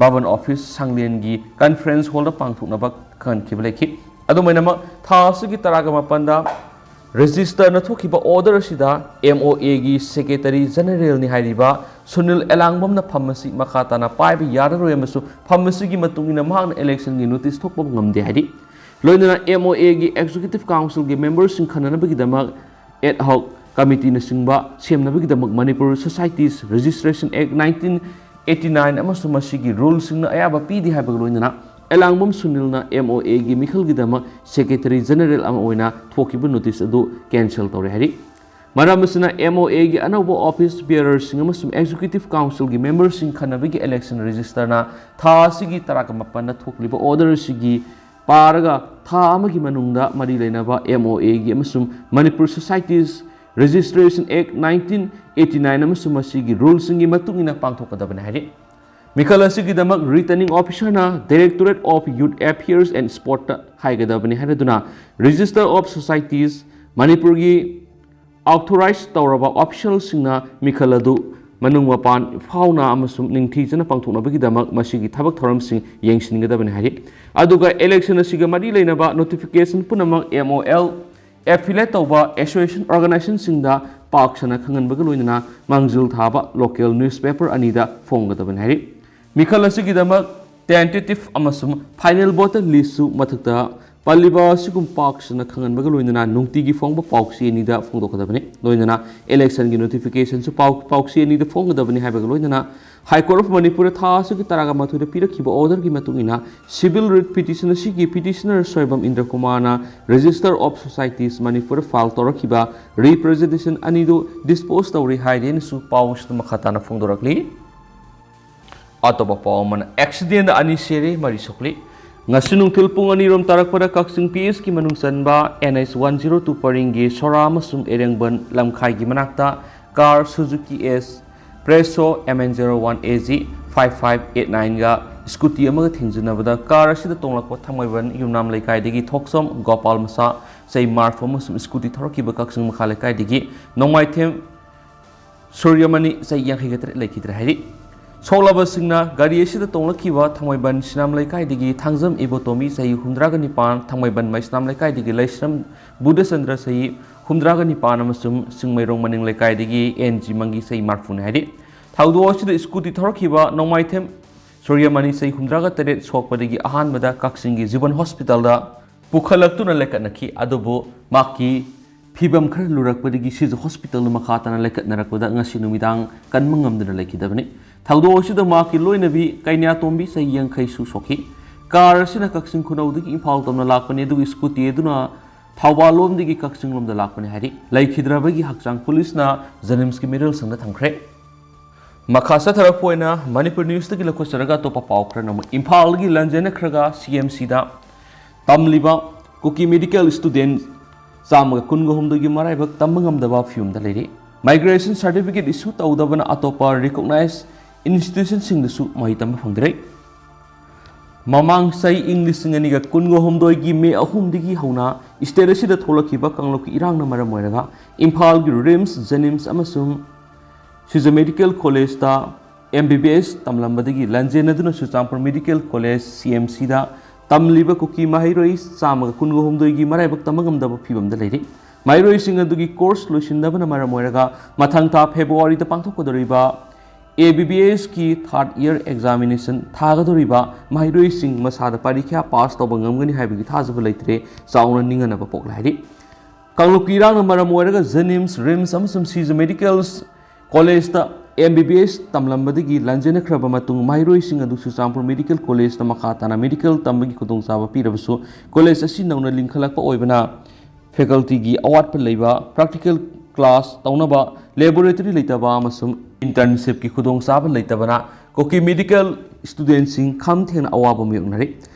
ꯚꯕꯟ office ꯁꯪꯂꯦꯟꯒꯤ conference hall ꯗ ꯄꯥꯡꯊꯣꯛꯅꯕ ꯈꯪꯍꯟꯈꯤꯕ ꯂꯩꯈꯤ꯫ ꯑꯗꯨꯝ ꯑꯣꯏꯅꯃꯛ, ꯊꯥ ꯑꯁꯤꯒꯤ ꯇꯔꯥꯒ ꯃꯥꯄꯟꯗ register ꯅ ꯊꯣꯛꯈꯤꯕ order ꯑꯁꯤꯗ M O A ꯒꯤ Secretary General ꯅꯤ ꯍꯥꯏꯔꯤꯕ ꯁꯨꯅꯤꯜ ꯑꯦꯂꯥꯡꯕꯝꯅ ꯐꯝ ꯑꯁꯤ ꯃꯈꯥ ꯇꯥꯅ ꯄꯥꯏꯕ ꯌꯥꯔꯔꯣꯏ ꯑꯃꯁꯨꯡ ꯐꯝ ꯑꯁꯤꯒꯤ ꯃꯇꯨꯡ ꯏꯟꯅ ꯃꯍꯥꯛꯅ election ꯒꯤ notice ꯊꯣꯛꯄ ꯉꯝꯗꯦ ꯍꯥꯏꯔꯤ꯫ ꯂꯣꯏꯅꯅ M O A ꯒꯤ Executive Council ꯒꯤ member ꯁꯤꯡ ꯈꯟꯅꯅꯕꯒꯤꯗꯃꯛ ad hoc committee ꯅꯆꯤꯡꯕ ꯁꯦꯝꯅꯕꯒꯤꯗꯃꯛ Manipur Societies Registration Act nineteen eighty nine ꯑꯃꯁꯨꯡ ꯃꯁꯤꯒꯤ rule ꯁꯤꯡꯅ ꯑꯌꯥꯕ ꯄꯤꯗꯦ ꯍꯥꯏꯕꯒ ꯂꯣꯏꯅꯅ ꯑꯦꯂꯥꯡꯕꯝ ꯁꯨꯅꯤꯜꯅ M O A ꯒꯤ ꯃꯤꯈꯜꯒꯤꯗꯃꯛ Secretary General ꯑꯃ ꯑꯣꯏꯅ ꯊꯣꯛꯈꯤꯕ notice ꯑꯗꯨ cancel ꯇꯧꯔꯦ ꯍꯥꯏꯔꯤ꯫ ꯃꯔꯝ ꯑꯁꯤꯅ, M O A ꯒꯤ ꯑꯅꯧꯕ office bearer ꯁꯤꯡ ꯑꯃꯁꯨꯡ Executive Council ꯒꯤ member ꯁꯤꯡ ꯈꯟꯅꯕꯒꯤ election register ꯅ ꯊꯥ ꯑꯁꯤꯒꯤ ꯇꯔꯥꯒ ꯃꯥꯄꯟꯗ ꯊꯣꯛꯂꯤꯕ order ꯑꯁꯤꯒꯤ ꯄꯥꯔꯒ ꯊꯥ ꯑꯃꯒꯤ ꯃꯅꯨꯡꯗ ꯃꯔꯤ ꯂꯩꯅꯕ M O A ꯒꯤ ꯑꯃꯁꯨꯡ Manipur Societies Registration Act nineteen eighty nine ꯑꯃꯁꯨꯡ ꯃꯁꯤꯒꯤ rule ꯁꯤꯡꯒꯤ ꯃꯇꯨꯡ ꯏꯟꯅ ꯄꯥꯡꯊꯣꯛꯀꯗꯕꯅꯤ ꯍꯥꯏꯔꯤ꯫ ꯃꯤꯈꯜ ꯑꯁꯤꯒꯤꯗꯃꯛ returning officer ꯅ Directorate of Youth Affairs and Sport ꯇ ꯍꯥꯏꯒꯗꯕꯅꯤ ꯍꯥꯏꯔꯗꯨꯅ, Register of Societies ꯃꯅꯤꯄꯨꯔꯒꯤ authorized ꯇꯧꯔꯕ official ꯁꯤꯡꯅ ꯃꯤꯈꯜ ꯑꯗꯨ ꯃꯅꯨꯡ ꯃꯄꯥꯟ ꯐꯥꯎꯅ ꯑꯃꯁꯨꯡ ꯅꯤꯡꯊꯤꯖꯅ ꯄꯥꯡꯊꯣꯛꯅꯕꯒꯤꯗꯃꯛ ꯃꯁꯤꯒꯤ ꯊꯕꯛ ꯊꯧꯔꯝꯁꯤꯡ ꯌꯦꯡꯁꯤꯟꯒꯗꯕꯅꯤ ꯍꯥꯏꯔꯤ꯫ ꯑꯗꯨꯒ election ꯑꯁꯤꯒ ꯃꯔꯤ ꯂꯩꯅꯕ notification ꯄꯨꯝꯅꯃꯛ M O L affiliate ꯇꯧꯕ association organization ꯁꯤꯡꯗ ꯄꯥꯛ ꯁꯟꯅ ꯈꯪꯍꯟꯕꯒ ꯂꯣꯏꯅꯅ ꯃꯥꯡꯖꯤꯜ ꯊꯥꯕ local newspaper ꯑꯅꯤꯗ ꯐꯣꯡꯒꯗꯕꯅꯤ ꯍꯥꯏꯔꯤ꯫ ꯃꯤꯈꯜ ꯑꯁꯤꯒꯤꯗꯃꯛ tentative ꯑꯃꯁꯨꯡ final voter list ꯁꯨ ꯃꯊꯛꯇ ꯄꯜꯂꯤꯕ ꯑꯁꯤꯒꯨꯝ ꯄꯥꯛ ꯁꯟꯅ ꯈꯪꯍꯟꯕꯒ ꯂꯣꯏꯅꯅ ꯅꯨꯡꯇꯤꯒꯤ ꯐꯣꯡꯕ ꯄꯥꯎꯆꯦ ꯑꯅꯤꯗ ꯐꯣꯡꯗꯣꯛꯀꯗꯕꯅꯤ꯫ ꯂꯣꯏꯅꯅ election ꯒꯤ notification ꯁꯨ ꯄꯥꯎ, ꯄꯥꯎꯆꯦ ꯑꯅꯤꯗ ꯐꯣꯡꯒꯗꯕꯅꯤ ꯍꯥꯏꯕꯒ ꯂꯣꯏꯅꯅ High Court of Manipur ꯊꯥ ꯑꯁꯤꯒꯤ ꯇꯔꯥꯒ ꯃꯥꯊꯣꯏꯗ ꯄꯤꯔꯛꯈꯤꯕ order ꯒꯤ ꯃꯇꯨꯡ ꯏꯟꯅ civil writ petition ꯑꯁꯤꯒꯤ petitioner ꯁꯣꯏꯕꯝ ꯏꯟꯗ꯭ꯔ ꯀꯨꯃꯥꯔꯅ Register of Societies Manipur file ꯇꯧꯔꯛꯈꯤꯕ representation ꯑꯅꯤꯗꯨ dispose ꯇꯧꯔꯦ ꯍꯥꯏꯔꯦꯅꯁꯨ ꯄꯥꯎ ꯑꯁꯤꯗ ꯃꯈꯥ ꯇꯥꯅ ꯐꯣꯡꯗꯣꯔꯛꯂꯤ꯫ ꯑꯇꯣꯞꯄ ꯄꯥꯎ ꯑꯃꯅ, ꯑꯦꯛꯁꯤꯗꯦꯟꯗ ꯑꯅꯤ ꯁꯤꯔꯦ, ꯃꯔꯤ ꯁꯣꯛꯂꯤ꯫ ꯉꯁꯤ ꯅꯨꯡꯊꯤꯜ ꯄꯨꯡ ꯑꯅꯤꯔꯣꯝ ꯇꯥꯔꯛꯄꯗ ꯀꯛꯆꯤꯡ ꯄꯤ ꯑꯦꯁꯀꯤ ꯃꯅꯨꯡ ꯆꯟꯕ N H one zero two ꯄꯔꯤꯡꯒꯤ ꯁꯣꯔꯥ ꯑꯃꯁꯨꯡ ꯑꯦꯔꯦꯡꯕꯟ ꯂꯝꯈꯥꯏꯒꯤ ꯃꯅꯥꯛꯇ ꯀꯥꯔ ꯁꯨꯖꯨꯀꯤ S presso M N zero one A G five five eight ꯅꯥꯏꯟꯒ ꯁ꯭ꯀꯨꯇꯤ ꯑꯃꯒ ꯊꯦꯡꯖꯤꯟꯅꯕꯗ ꯀꯥꯔ ꯑꯁꯤꯗ ꯇꯣꯡꯂꯛꯄ ꯊꯥꯡꯃꯩꯕꯟ ꯌꯨꯝꯅꯥꯝ ꯂꯩꯀꯥꯏꯗꯒꯤ ꯊꯣꯛꯆꯣꯝ ꯒꯣꯄꯥꯜ ꯃꯆꯥ ꯆꯍꯤ ꯃꯔꯤꯐꯨ ꯑꯃꯁꯨꯡ ꯁ꯭ꯀꯨꯇꯤ ꯊꯧꯔꯛꯈꯤꯕ ꯀꯛꯆꯤꯡ ꯃꯈꯥ ꯂꯩꯀꯥꯏꯗꯒꯤ ꯅꯣꯡꯃꯥꯏꯊꯦꯝ ꯁꯨꯔ꯭ꯌꯃꯅꯤ ꯆꯍꯤ ꯌꯥꯡꯈꯩꯒ ꯇꯔꯦꯠ ꯂꯩꯈꯤꯗ꯭ꯔꯦ ꯍꯥꯏꯔꯤ꯫ ꯁꯣꯛꯂꯕꯁꯤꯡꯅ ꯒꯥꯔꯤ ꯑꯁꯤꯗ ꯇꯣꯡꯂꯛꯈꯤꯕ ꯊꯥꯡꯃꯩꯕꯟ ꯁꯤꯅꯥꯝ ꯂꯩꯀꯥꯏꯗꯒꯤ ꯊꯥꯡꯖꯝ ꯏꯕꯣꯇꯣꯃꯤ ꯆꯍꯤ ꯍꯨꯝꯗ꯭ꯔꯥꯒ ꯅꯤꯄꯥꯟ, ꯊꯥꯡꯃꯩꯕꯟ ꯃꯩꯁꯅꯥꯝ ꯂꯩꯀꯥꯏꯗꯒꯤ ꯂꯩꯁ꯭ꯔꯝ ꯕꯨꯙꯆꯟꯗ꯭ꯔ ꯆꯍꯤ ꯍꯨꯝꯗ꯭ꯔꯥꯒ ꯅꯤꯄꯥꯟ ꯑꯃꯁꯨꯡ ꯆꯤꯡꯃꯩꯔꯣꯡ ꯃꯅꯤꯡ ꯂꯩꯀꯥꯏꯗꯒꯤ ꯑꯦꯟ ꯖꯤ ꯃꯪꯒꯤ ꯆꯍꯤ ꯃꯔꯤꯐꯨꯅꯤ ꯍꯥꯏꯔꯤ꯫ ꯊꯧꯗꯣꯛ ꯑꯁꯤꯗ ꯁ꯭ꯀꯨꯇꯤ ꯊꯧꯔꯛꯈꯤꯕ ꯅꯣꯡꯃꯥꯏꯊꯦꯝ ꯁꯨꯔ꯭ꯌꯃꯅꯤ ꯆꯍꯤ ꯍꯨꯝꯗ꯭ꯔꯥꯒ ꯇꯔꯦꯠ ꯁꯣꯛꯄꯗꯒꯤ ꯑꯍꯥꯟꯕꯗ ꯀꯛꯆꯤꯡꯒꯤ ꯖꯤꯕꯟ ꯍꯣꯁꯄꯤꯇꯥꯜꯗ ꯄꯨꯈꯠꯂꯛꯇꯨꯅ ꯂꯩꯈꯠꯅꯈꯤ꯫ ꯑꯗꯨꯕꯨ ꯃꯍꯥꯛꯀꯤ ꯐꯤꯕꯝ ꯈꯔ ꯂꯨꯔꯛꯄꯗꯒꯤ ꯁꯤꯖ ꯍꯣꯁꯄꯤꯇꯥꯜꯗ ꯃꯈꯥ ꯇꯥꯅ ꯂꯩꯈꯠꯅꯔꯛꯄꯗ ꯉꯁꯤ ꯅꯨꯃꯤꯗꯥꯡ ꯀꯟꯕ ꯉꯝꯗꯅ ꯂꯩꯈꯤꯗꯕꯅꯤ꯫ ꯊꯧꯗꯣꯛ ꯑꯁꯤꯗ ꯃꯍꯥꯛꯀꯤ ꯂꯣꯏꯅꯕꯤ ꯀꯩꯅ꯭ꯌꯥꯇꯣꯝꯕꯤ ꯆꯍꯤ ꯌꯥꯡꯈꯩꯁꯨ ꯁꯣꯛꯈꯤ꯫ ꯀꯥꯔ ꯑꯁꯤꯅ ꯀꯛꯆꯤꯡ ꯈꯨꯅꯧꯗꯒꯤ ꯏꯝꯐꯥꯜ ꯇꯝꯅ ꯂꯥꯛꯄꯅꯤ, ꯑꯗꯨꯒ ꯁ꯭ꯀꯨꯇꯤ ꯑꯗꯨꯅ ꯊꯧꯕꯥꯜ ꯂꯣꯝꯗꯒꯤ ꯀꯛꯆꯤꯡ ꯂꯣꯝꯗ ꯂꯥꯛꯄꯅꯤ ꯍꯥꯏꯔꯤ꯫ ꯂꯩꯈꯤꯗ꯭ꯔꯕꯒꯤ ꯍꯛꯆꯥꯡ ꯄꯨꯂꯤꯁꯅ ꯖꯦꯅꯤꯝꯁꯀꯤ ꯃꯤꯔꯣꯜꯁꯪꯗ ꯊꯝꯈ꯭ꯔꯦ꯫ ꯃꯈꯥ ꯆꯠꯊꯔꯛꯄ ꯑꯣꯏꯅ ꯃꯅꯤꯄꯨꯔ ꯅ꯭ꯌꯨꯁꯇꯒꯤ ꯂꯧꯈꯠꯆꯔꯒ ꯑꯇꯣꯞꯄ ꯄꯥꯎ ꯈꯔꯅ ꯑꯃꯨꯛ, ꯏꯝꯐꯥꯜꯗꯒꯤ ꯂꯟꯖꯦꯟꯅꯈ꯭ꯔꯒ ꯁꯤ ꯑꯦꯝ ꯁꯤꯗ ꯇꯝꯂꯤꯕ ꯀꯨꯀꯤ ꯃꯦꯗꯤꯀꯦꯜ ꯁ꯭ꯇꯨꯗꯦꯟ ꯆꯥꯝꯃꯒ ꯀꯨꯟꯒ ꯍꯨꯝꯗꯣꯏꯒꯤ ꯃꯔꯥꯏꯕꯛ ꯇꯝꯕ ꯉꯝꯗꯕ ꯐꯤꯕꯝꯗ ꯂꯩꯔꯤ꯫ ꯃꯥꯏꯒ꯭ꯔꯦꯁꯟ ꯁꯥꯔꯇꯤꯐꯤꯀꯦꯠ ꯏꯁꯨ ꯇꯧꯗꯕꯅ ꯑꯇꯣꯞꯄ ꯔꯤꯀꯣꯛꯅꯥꯏꯖ ꯏꯟꯁꯇꯤꯇ꯭ꯌꯨꯁꯟꯁꯤꯡꯗꯁꯨ ꯃꯍꯩ ꯇꯝꯕ ꯐꯪꯗ꯭ꯔꯦ꯫ ꯃꯃꯥꯡ ꯆꯍꯤ ꯏꯪ ꯂꯤꯁꯤꯡ ꯑꯅꯤꯒ ꯀꯨꯟꯒ ꯍꯨꯝꯗꯣꯏꯒꯤ ꯃꯦ ꯑꯍꯨꯝꯗꯒꯤ ꯍꯧꯅ ꯁ꯭ꯇꯦꯠ ꯑꯁꯤꯗ ꯊꯣꯛꯂꯛꯈꯤꯕ ꯀꯥꯡꯂꯨꯞꯀꯤ ꯏꯔꯥꯡꯅ ꯃꯔꯝ ꯑꯣꯏꯔꯒ ꯏꯝꯐꯥꯜꯒꯤ ꯔꯤꯝꯁ, ꯖꯦꯅꯤꯝꯁ ꯑꯃꯁꯨꯡ ꯁꯤꯖ ꯃꯦꯗꯤꯀꯦꯜ ꯀꯣꯂꯦꯖꯇ ꯑꯦꯝ ꯕꯤ ꯕꯤ ꯑꯦꯁ ꯇꯝꯂꯝꯕꯗꯒꯤ ꯂꯟꯖꯦꯟꯅꯗꯨꯅ ꯆꯨꯔꯆꯥꯟꯄꯨꯔ ꯃꯦꯗꯤꯀꯦꯜ ꯀꯣꯂꯦꯖ, ꯁꯤ ꯑꯦꯝ ꯁꯤꯗ ꯇꯝꯂꯤꯕ ꯀꯨꯀꯤ ꯃꯍꯩꯔꯣꯏ ꯆꯥꯝꯃꯒ ꯀꯨꯟꯒ ꯍꯨꯝꯗꯣꯏꯒꯤ ꯃꯔꯥꯏꯕꯛ ꯇꯝꯕ ꯉꯝꯗꯕ ꯐꯤꯕꯝꯗ ꯂꯩꯔꯤ꯫ ꯃꯍꯩꯔꯣꯏꯁꯤꯡ ꯑꯗꯨꯒꯤ ꯀꯣꯔꯁ ꯂꯣꯏꯁꯤꯟꯗꯕꯅ ꯃꯔꯝ ꯑꯣꯏꯔꯒ ꯃꯊꯪ ꯊꯥ ꯐꯦꯕ꯭ꯔꯨꯋꯥꯔꯤꯗ ꯄꯥꯡꯊꯣꯛꯀꯗꯧꯔꯤꯕ ꯑꯦ ꯕꯤ ꯕꯤ ꯑꯦꯁꯀꯤ ꯊꯥꯔꯠ ꯏꯌꯔ ꯑꯦꯛꯖꯥꯃꯤꯅꯦꯁꯟ ꯊꯥꯒꯗꯧꯔꯤꯕ ꯃꯍꯩꯔꯣꯏꯁꯤꯡ ꯃꯁꯥꯗ ꯄꯔꯤꯈ꯭ꯌꯥ ꯄꯥꯁ ꯇꯧꯕ ꯉꯝꯒꯅꯤ ꯍꯥꯏꯕꯒꯤ ꯊꯥꯖꯕ ꯂꯩꯇ꯭ꯔꯦ, ꯆꯥꯎꯅ ꯅꯤꯡꯍꯟꯅꯕ ꯄꯣꯛꯂꯦ ꯍꯥꯏꯔꯤ꯫ ꯀꯥꯡꯂꯨꯞꯀꯤ ꯏꯔꯥꯡꯅ ꯃꯔꯝ ꯑꯣꯏꯔꯒ ꯖꯦꯅꯤꯝꯁ, ꯔꯤꯝꯁ ꯑꯃꯁꯨꯡ ꯁꯤꯖ ꯃꯦꯗꯤꯀꯦꯜ ꯀꯣꯂꯦꯖꯇ ꯑꯦꯝ ꯕꯤ ꯕꯤ ꯑꯦꯁ ꯇꯝꯂꯝꯕꯗꯒꯤ ꯂꯟꯖꯦꯟꯅꯈ꯭ꯔꯕ ꯃꯇꯨꯡ ꯃꯍꯩꯔꯣꯏꯁꯤꯡ ꯑꯗꯨ ꯆꯨꯔꯆꯥꯟꯄꯨꯔ ꯃꯦꯗꯤꯀꯦꯜ ꯀꯣꯂꯦꯖꯇ ꯃꯈꯥ ꯇꯥꯅ ꯃꯦꯗꯤꯀꯦꯜ ꯇꯝꯕꯒꯤ ꯈꯨꯗꯣꯡꯆꯥꯕ ꯄꯤꯔꯕꯁꯨ ꯀꯣꯂꯦꯖ ꯑꯁꯤ ꯅꯧꯅ ꯂꯤꯡꯈꯠꯂꯛꯄ ꯑꯣꯏꯕꯅ ꯐꯦꯀꯜꯇꯤꯒꯤ ꯑꯋꯥꯠꯄ ꯂꯩꯕ, ꯄ꯭ꯔꯥꯛꯇꯤꯀꯦꯜ ꯀ꯭ꯂꯥꯁ ꯇꯧꯅꯕ ꯂꯦꯕꯣꯔꯦꯇꯔꯤ ꯂꯩꯇꯕ ꯑꯃꯁꯨꯡ ꯏꯟꯇꯔꯟꯁꯤꯞꯀꯤ ꯈꯨꯗꯣꯡꯆꯥꯕ ꯂꯩꯇꯕꯅ ꯀꯨꯀꯤ ꯃꯦꯗꯤꯀꯦꯜ ꯁ꯭ꯇꯨꯗꯦꯟꯠꯁꯤꯡ ꯈꯝ ꯊꯦꯡꯅ ꯑꯋꯥꯕ ꯃꯥꯌꯣꯛꯅꯔꯤ꯫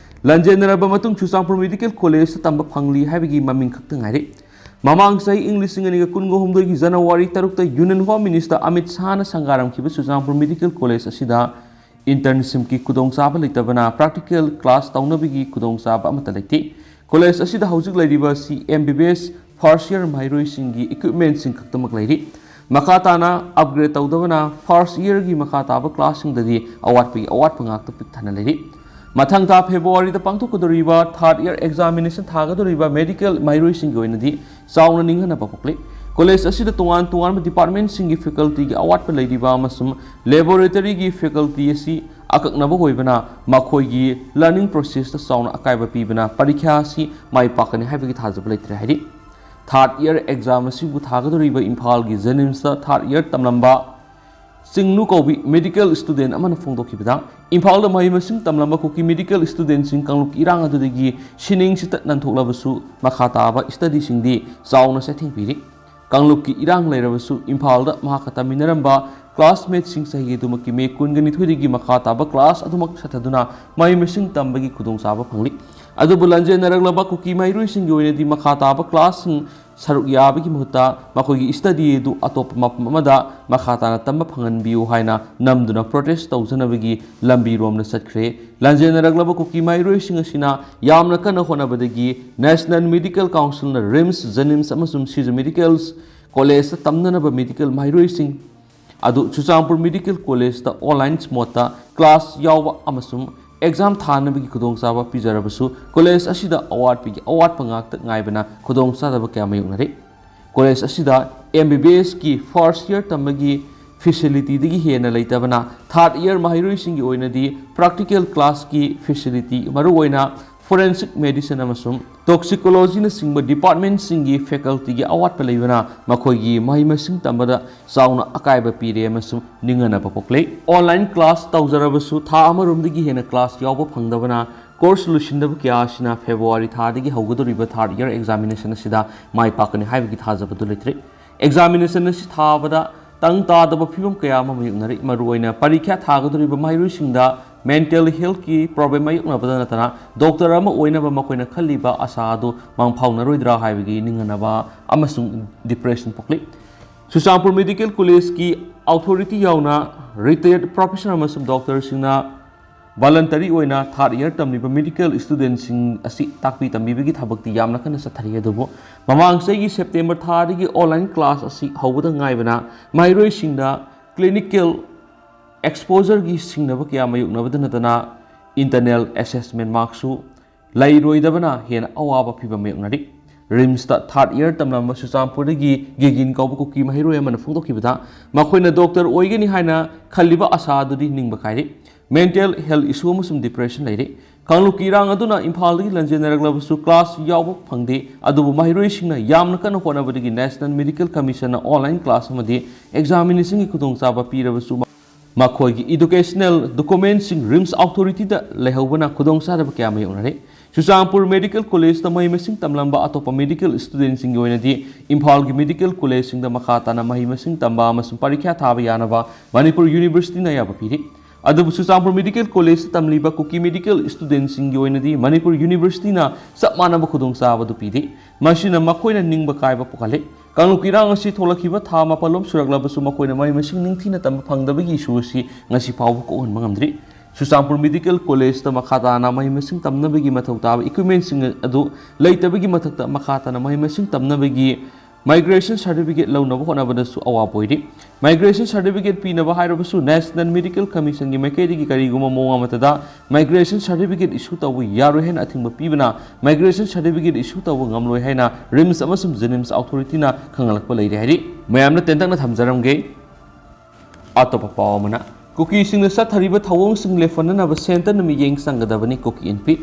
ꯂꯥꯟꯖꯦꯟꯅꯔꯕ ꯃꯇꯨꯡ ꯆꯨꯔꯆꯥꯟꯄꯨꯔ ꯃꯦꯗꯤꯀꯦꯜ ꯀꯣꯂꯦꯖꯇ ꯇꯝꯕ ꯐꯪꯂꯤ ꯍꯥꯏꯕꯒꯤ ꯃꯃꯤꯡ ꯈꯛꯇ ꯉꯥꯏꯔꯦ꯫ ꯃꯃꯥꯡ ꯆꯍꯤ ꯏꯪ ꯂꯤꯁꯤꯡ ꯑꯅꯤꯒ ꯀꯨꯟꯒ ꯍꯨꯝꯗꯣꯏꯒꯤ ꯖꯅꯋꯥꯔꯤ ꯇꯔꯨꯛꯇ ꯌꯨꯅꯤꯌꯟ ꯍꯣꯝ ꯃꯤꯅꯤꯁꯇꯔ ꯑꯃꯤꯠ ꯁꯥꯍꯅ ꯁꯪꯒꯥꯔꯝꯈꯤꯕ ꯆꯨꯔꯆꯥꯟꯄꯨꯔ ꯃꯦꯗꯤꯀꯦꯜ ꯀꯣꯂꯦꯖ ꯑꯁꯤꯗ internshipꯀꯤ ꯈꯨꯗꯣꯡꯆꯥꯕ ꯂꯩꯇꯕꯅ practical class ꯇꯧꯅꯕꯒꯤ ꯈꯨꯗꯣꯡꯆꯥꯕ ꯑꯃꯠꯇ ꯂꯩꯇꯦ꯫ ꯀꯣꯂꯦꯖ ꯑꯁꯤꯗ ꯍꯧꯖꯤꯛ ꯂꯩꯔꯤꯕ ꯑꯁꯤ M B B S first year ꯃꯍꯩꯔꯣꯏꯁꯤꯡꯒꯤ equipmentꯁꯤꯡ ꯈꯛꯇꯃꯛ ꯂꯩꯔꯤ꯫ ꯃꯈꯥ ꯇꯥꯅ upgrade ꯇꯧꯗꯕꯅ first yearꯒꯤ ꯃꯈꯥ ꯇꯥꯕ classꯁꯤꯡꯗꯗꯤ ꯑꯋꯥꯠꯄꯒꯤ ꯑꯋꯥꯠꯄ ꯉꯥꯛꯇ ꯄꯤꯛ ꯊꯟꯅ ꯂꯩꯔꯤ꯫ ꯃꯊꯪ ꯊꯥ ꯐꯦꯕ꯭ꯔꯨꯋꯥꯔꯤꯗ ꯄꯥꯡꯊꯣꯛꯀꯗꯧꯔꯤꯕ third year examination ꯊꯥꯒꯗꯧꯔꯤꯕ ꯃꯦꯗꯤꯀꯦꯜ ꯃꯍꯩꯔꯣꯏꯁꯤꯡꯒꯤ ꯑꯣꯏꯅꯗꯤ ꯆꯥꯎꯅ ꯅꯤꯡꯍꯟꯅꯕ ꯄꯣꯛꯂꯤ꯫ ꯀꯣꯂꯦꯖ ꯑꯁꯤꯗ ꯇꯣꯉꯥꯟ ꯇꯣꯉꯥꯟꯕ departmentꯁꯤꯡꯒꯤ facultyꯒꯤ ꯑꯋꯥꯠꯄ ꯂꯩꯔꯤꯕ ꯑꯃꯁꯨꯡ laboratoryꯒꯤ faculty ꯑꯁꯤ ꯑꯀꯛꯅꯕ ꯑꯣꯏꯕꯅ ꯃꯈꯣꯏꯒꯤ learning processꯇ ꯆꯥꯎꯅ ꯑꯀꯥꯏꯕ ꯄꯤꯕꯅ ꯄꯔꯤꯈ꯭ꯌꯥ ꯑꯁꯤ ꯃꯥꯏ ꯄꯥꯛꯀꯅꯤ ꯍꯥꯏꯕꯒꯤ ꯊꯥꯖꯕ ꯂꯩꯇ꯭ꯔꯦ ꯍꯥꯏꯔꯤ꯫ Third year exam ꯑꯁꯤꯕꯨ ꯊꯥꯒꯗꯧꯔꯤꯕ ꯏꯝꯐꯥꯜꯒꯤ JNIMSꯇ third year ꯇꯝꯂꯝꯕ ꯆꯤꯡꯅꯨ ꯀꯧꯕꯤ medical student ꯑꯃꯅ ꯐꯣꯡꯗꯣꯛꯈꯤꯕꯗ, ꯏꯝꯐꯥꯜꯗ ꯃꯍꯩ ꯃꯁꯤꯡ ꯇꯝꯂꯝꯕ ꯀꯨꯀꯤ medical studentꯁꯤꯡ ꯀꯥꯡꯂꯨꯞꯀꯤ ꯏꯔꯥꯡ ꯑꯗꯨꯗꯒꯤ ꯁꯤꯅꯤꯡ ꯁꯤꯇꯠ ꯅꯥꯟꯊꯣꯛꯂꯕꯁꯨ ꯃꯈꯥ ꯇꯥꯕ studyꯁꯤꯡꯗꯤ ꯆꯥꯎꯅ ꯆꯩꯊꯦꯡ ꯄꯤꯔꯤ꯫ ꯀꯥꯡꯂꯨꯞꯀꯤ ꯏꯔꯥꯡ ꯂꯩꯔꯕꯁꯨ ꯏꯝꯐꯥꯜꯗ ꯃꯍꯥꯛꯀ ꯇꯝꯃꯤꯟꯅꯔꯝꯕ classmateꯁꯤꯡ ꯆꯍꯤ ꯑꯗꯨꯃꯛꯀꯤ May ꯀꯨꯟꯒ ꯅꯤꯊꯣꯏꯗꯒꯤ ꯃꯈꯥ ꯇꯥꯕ class ꯑꯗꯨꯃꯛ ꯆꯠꯊꯗꯨꯅ ꯃꯍꯩ ꯃꯁꯤꯡ ꯇꯝꯕꯒꯤ ꯈꯨꯗꯣꯡꯆꯥꯕ ꯐꯪꯂꯤ꯫ ꯑꯗꯨꯕꯨ ꯂꯥꯟꯖꯦꯟꯅꯔꯛꯂꯕ ꯀꯨꯀꯤ ꯃꯍꯩꯔꯣꯏꯁꯤꯡꯒꯤ ꯑꯣꯏꯅꯗꯤ ꯃꯈꯥ ꯇꯥꯕ classꯁꯤꯡ ꯁꯔꯨꯛ ꯌꯥꯕꯒꯤ ꯃꯍꯨꯠꯇ ꯃꯈꯣꯏꯒꯤ study ꯑꯗꯨ ꯑꯇꯣꯞꯄ ꯃꯐꯝ ꯑꯃꯗ ꯃꯈꯥ ꯇꯥꯅ ꯇꯝꯕ ꯐꯪꯍꯟꯕꯤꯌꯨ ꯍꯥꯏꯅ ꯅꯝꯗꯨꯅ protest ꯇꯧꯖꯅꯕꯒꯤ ꯂꯝꯕꯤꯔꯣꯝꯗ ꯆꯠꯈ꯭ꯔꯦ꯫ ꯂꯥꯟꯖꯦꯟꯅꯔꯛꯂꯕ ꯀꯨꯀꯤ ꯃꯍꯩꯔꯣꯏꯁꯤꯡ ꯑꯁꯤꯅ ꯌꯥꯝꯅ ꯀꯟꯅ ꯍꯣꯠꯅꯕꯗꯒꯤ National Medical Councilꯅ RIMS, JNIMS ꯑꯃꯁꯨꯡ ꯁꯤꯖ Medical Collegeꯇ ꯇꯝꯅꯅꯕ medical ꯃꯍꯩꯔꯣꯏꯁꯤꯡ ꯑꯗꯨ ꯆꯨꯔꯆꯥꯟꯄꯨꯔ Medical Collegeꯇ online modeꯇ class ꯌꯥꯎꯕ ꯑꯃꯁꯨꯡ exam ꯊꯥꯅꯕꯒꯤ ꯈꯨꯗꯣꯡꯆꯥꯕ ꯄꯤꯖꯔꯕꯁꯨ college ꯑꯁꯤꯗ ꯑꯋꯥꯠꯄꯒꯤ ꯑꯋꯥꯠꯄ ꯉꯥꯛꯇ ꯉꯥꯏꯕꯅ ꯈꯨꯗꯣꯡꯆꯥꯗꯕ ꯀꯌꯥ ꯃꯥꯌꯣꯛꯅꯔꯤ꯫ College ꯑꯁꯤꯗ M B B Sꯀꯤ first year ꯇꯝꯕꯒꯤ facilityꯗꯒꯤ ꯍꯦꯟꯅ ꯂꯩꯇꯕꯅ third year ꯃꯍꯩꯔꯣꯏꯁꯤꯡꯒꯤ ꯑꯣꯏꯅꯗꯤ practical classꯀꯤ facility, ꯃꯔꯨꯑꯣꯏꯅ forensic medicine ꯑꯃꯁꯨꯡ toxicologyꯅꯆꯤꯡꯕ departmentꯁꯤꯡꯒꯤ facultyꯒꯤ ꯑꯋꯥꯠꯄ ꯂꯩꯕꯅ ꯃꯈꯣꯏꯒꯤ ꯃꯍꯩ ꯃꯁꯤꯡ ꯇꯝꯕꯗ ꯆꯥꯎꯅ ꯑꯀꯥꯏꯕ ꯄꯤꯔꯦ ꯑꯃꯁꯨꯡ ꯅꯤꯡꯍꯟꯅꯕ ꯄꯣꯛꯂꯦ꯫ Online class ꯇꯧꯖꯔꯕꯁꯨ ꯊꯥ ꯑꯃꯔꯣꯝꯗꯒꯤ ꯍꯦꯟꯅ class ꯌꯥꯎꯕ ꯐꯪꯗꯕꯅ course ꯂꯣꯏꯁꯤꯟꯗꯕ ꯀꯌꯥ ꯑꯁꯤꯅ February ꯊꯥꯗꯒꯤ ꯍꯧꯒꯗꯧꯔꯤꯕ third year examination ꯑꯁꯤꯗ ꯃꯥꯏ ꯄꯥꯛꯀꯅꯤ ꯍꯥꯏꯕꯒꯤ ꯊꯥꯖꯕꯗꯨ ꯂꯩꯇ꯭ꯔꯦ꯫ Examination ꯑꯁꯤ ꯊꯥꯕꯗ ꯇꯪ ꯇꯥꯗꯕ ꯐꯤꯕꯝ ꯀꯌꯥ ꯑꯃ ꯃꯥꯌꯣꯛꯅꯔꯤ꯫ ꯃꯔꯨꯑꯣꯏꯅ ꯄꯔꯤꯈ꯭ꯌꯥ ꯊꯥꯒꯗꯧꯔꯤꯕ ꯃꯍꯩꯔꯣꯏꯁꯤꯡꯗ mental healthꯀꯤ problem ꯃꯥꯌꯣꯛꯅꯕꯗ ꯅꯠꯇꯅ doctor ꯑꯃ ꯑꯣꯏꯅꯕ ꯃꯈꯣꯏꯅ ꯈꯜꯂꯤꯕ ꯑꯁꯥ ꯑꯗꯨ ꯃꯥꯡꯐꯥꯎꯅꯔꯣꯏꯗ꯭ꯔꯥ ꯍꯥꯏꯕꯒꯤ ꯅꯤꯡꯍꯟꯅꯕ ꯑꯃꯁꯨꯡ depression ꯄꯣꯛꯂꯤ꯫ ꯆꯨꯔꯆꯥꯟꯄꯨꯔ Medical Collegeꯀꯤ authority ꯌꯥꯎꯅ retired professor ꯑꯃꯁꯨꯡ doctorꯁꯤꯡꯅ voluntary ꯑꯣꯏꯅ third year ꯇꯝꯂꯤꯕ medical studentꯁꯤꯡ ꯑꯁꯤ ꯇꯥꯛꯄꯤ ꯇꯝꯕꯤꯕꯒꯤ ꯊꯕꯛꯇꯤ ꯌꯥꯝꯅ ꯀꯟꯅ ꯆꯠꯊꯔꯤ꯫ ꯑꯗꯨꯕꯨ ꯃꯃꯥꯡ ꯆꯍꯤꯒꯤ September ꯊꯥꯗꯒꯤ online class ꯑꯁꯤ ꯍꯧꯕꯗ ꯉꯥꯏꯕꯅ ꯃꯍꯩꯔꯣꯏꯁꯤꯡꯗ clinical exposureꯒꯤ ꯁꯤꯡꯅꯕ ꯀꯌꯥ ꯃꯥꯌꯣꯛꯅꯕꯗ ꯅꯠꯇꯅ internal assessment markꯁꯨ ꯂꯩꯔꯣꯏꯗꯕꯅ ꯍꯦꯟꯅ ꯑꯋꯥꯕ ꯐꯤꯕꯝ ꯃꯥꯌꯣꯛꯅꯔꯤ꯫ RIMSꯇ third year ꯇꯝꯂꯝꯕ ꯆꯨꯔꯆꯥꯟꯄꯨꯔꯗꯒꯤ ꯒꯦꯒꯤꯟ ꯀꯧꯕ ꯀꯨꯀꯤ ꯃꯍꯩꯔꯣꯏ ꯑꯃꯅ ꯐꯣꯡꯗꯣꯛꯈꯤꯕꯗ, ꯃꯈꯣꯏꯅ doctor ꯑꯣꯏꯒꯅꯤ ꯍꯥꯏꯅ ꯈꯜꯂꯤꯕ ꯑꯁꯥ ꯑꯗꯨꯗꯤ ꯅꯤꯡꯕ ꯀꯥꯏꯔꯦ꯫ Mental health issue ꯑꯃꯁꯨꯡ depression ꯂꯩꯔꯦ꯫ ꯀꯥꯡꯂꯨꯞꯀꯤ ꯏꯔꯥꯡ ꯑꯗꯨꯅ ꯏꯝꯐꯥꯜꯗꯒꯤ ꯂꯥꯟꯖꯦꯟꯅꯔꯛꯂꯕꯁꯨ class ꯌꯥꯎꯕ ꯐꯪꯗꯦ꯫ ꯑꯗꯨꯕꯨ ꯃꯍꯩꯔꯣꯏꯁꯤꯡꯅ ꯌꯥꯝꯅ ꯀꯟꯅ ꯍꯣꯠꯅꯕꯗꯒꯤ National Medical Commissionꯅ online class ꯑꯃꯗꯤ examinationꯒꯤ ꯈꯨꯗꯣꯡꯆꯥꯕ ꯄꯤꯔꯕꯁꯨ, ꯃꯈꯣꯏꯒꯤ educational documentꯁꯤꯡ RIMS authorityꯗ ꯂꯩꯍꯧꯕꯅ ꯈꯨꯗꯣꯡꯆꯥꯗꯕ ꯀꯌꯥ ꯃꯥꯌꯣꯛꯅꯔꯦ꯫ ꯆꯨꯔꯆꯥꯟꯄꯨꯔ Medical Collegeꯇ ꯃꯍꯩ ꯃꯁꯤꯡ ꯇꯝꯂꯝꯕ ꯑꯇꯣꯞꯄ medical studentꯁꯤꯡꯒꯤ ꯑꯣꯏꯅꯗꯤ ꯏꯝꯐꯥꯜꯒꯤ medical collegeꯁꯤꯡꯗ ꯃꯈꯥ ꯇꯥꯅ ꯃꯍꯩ ꯃꯁꯤꯡ ꯇꯝꯕ ꯑꯃꯁꯨꯡ ꯄꯔꯤꯈ꯭ꯌꯥ ꯊꯥꯕ ꯌꯥꯅꯕ ꯃꯅꯤꯄꯨꯔ Universityꯅ ꯑꯌꯥꯕ ꯄꯤꯔꯤ꯫ ꯑꯗꯨꯕꯨ ꯆꯨꯔꯆꯥꯟꯄꯨꯔ Medical Collegeꯇ ꯇꯝꯂꯤꯕ ꯀꯨꯀꯤ medical studentꯁꯤꯡꯒꯤ ꯑꯣꯏꯅꯗꯤ ꯃꯅꯤꯄꯨꯔ Universityꯅ ꯆꯞ ꯃꯥꯟꯅꯕ ꯈꯨꯗꯣꯡꯆꯥꯕ ꯑꯗꯨ ꯄꯤꯔꯤ꯫ ꯃꯁꯤꯅ ꯃꯈꯣꯏꯅ ꯅꯤꯡꯕ ꯀꯥꯏꯕ ꯄꯣꯛꯍꯜꯂꯤ꯫ ꯀꯥꯡꯂꯨꯞ ꯏꯔꯥꯡ ꯑꯁꯤ ꯊꯣꯛꯂꯛꯈꯤꯕ ꯊꯥ ꯃꯥꯄꯜꯂꯣꯝ ꯁꯨꯔꯛꯂꯕꯁꯨ ꯃꯈꯣꯏꯅ ꯃꯍꯩ ꯃꯁꯤꯡ ꯅꯤꯡꯊꯤꯅ ꯇꯝꯕ ꯐꯪꯗꯕꯒꯤ issue ꯑꯁꯤ ꯉꯁꯤ ꯐꯥꯎꯕ ꯀꯣꯛꯍꯟꯕ ꯉꯝꯗ꯭ꯔꯤ꯫ ꯆꯨꯔꯆꯥꯟꯄꯨꯔ Medical Collegeꯇ ꯃꯈꯥ ꯇꯥꯅ ꯃꯍꯩ ꯃꯁꯤꯡ ꯇꯝꯅꯕꯒꯤ ꯃꯊꯧ ꯇꯥꯕ equipmentꯁꯤꯡ ꯑꯗꯨ ꯂꯩꯇꯕꯒꯤ ꯃꯊꯛꯇ, ꯃꯈꯥ ꯇꯥꯅ ꯃꯍꯩ ꯃꯁꯤꯡ ꯇꯝꯅꯕꯒꯤ migration certificate ꯂꯧꯅꯕ ꯍꯣꯠꯅꯕꯗꯁꯨ ꯑꯋꯥꯕ ꯑꯣꯏꯔꯤ꯫ Migration certificate ꯄꯤꯅꯕ ꯍꯥꯏꯔꯕꯁꯨ National Medical Commissionꯒꯤ ꯃꯥꯏꯀꯩꯗꯒꯤ ꯀꯔꯤꯒꯨꯝꯕ ꯃꯑꯣꯡ ꯑꯃꯠꯇꯗ migration certificate issue ꯇꯧꯕ ꯌꯥꯔꯣꯏ ꯍꯥꯏꯅ ꯑꯊꯤꯡꯕ ꯄꯤꯕꯅ migration certificate issue ꯇꯧꯕ ꯉꯝꯂꯣꯏ ꯍꯥꯏꯅ RIMS ꯑꯃꯁꯨꯡ JNIMS authorityꯅ ꯈꯪꯍꯜꯂꯛꯄ ꯂꯩꯔꯦ ꯍꯥꯏꯔꯤ꯫ ꯃꯌꯥꯝꯅ ꯇꯦꯟꯇꯛꯅ ꯊꯝꯖꯔꯝꯒꯦ꯫ ꯑꯇꯣꯞꯄ ꯄꯥꯎ ꯑꯃꯅ, ꯀꯨꯀꯤꯁꯤꯡꯅ ꯆꯠꯊꯔꯤꯕ ꯊꯧꯑꯣꯡꯁꯤꯡ ꯂꯦꯞꯍꯟꯅꯅꯕ centreꯅ ꯃꯤꯠꯌꯦꯡ ꯆꯪꯒꯗꯕꯅꯤ, ꯀꯨꯀꯤ ꯏꯟꯄꯤ꯫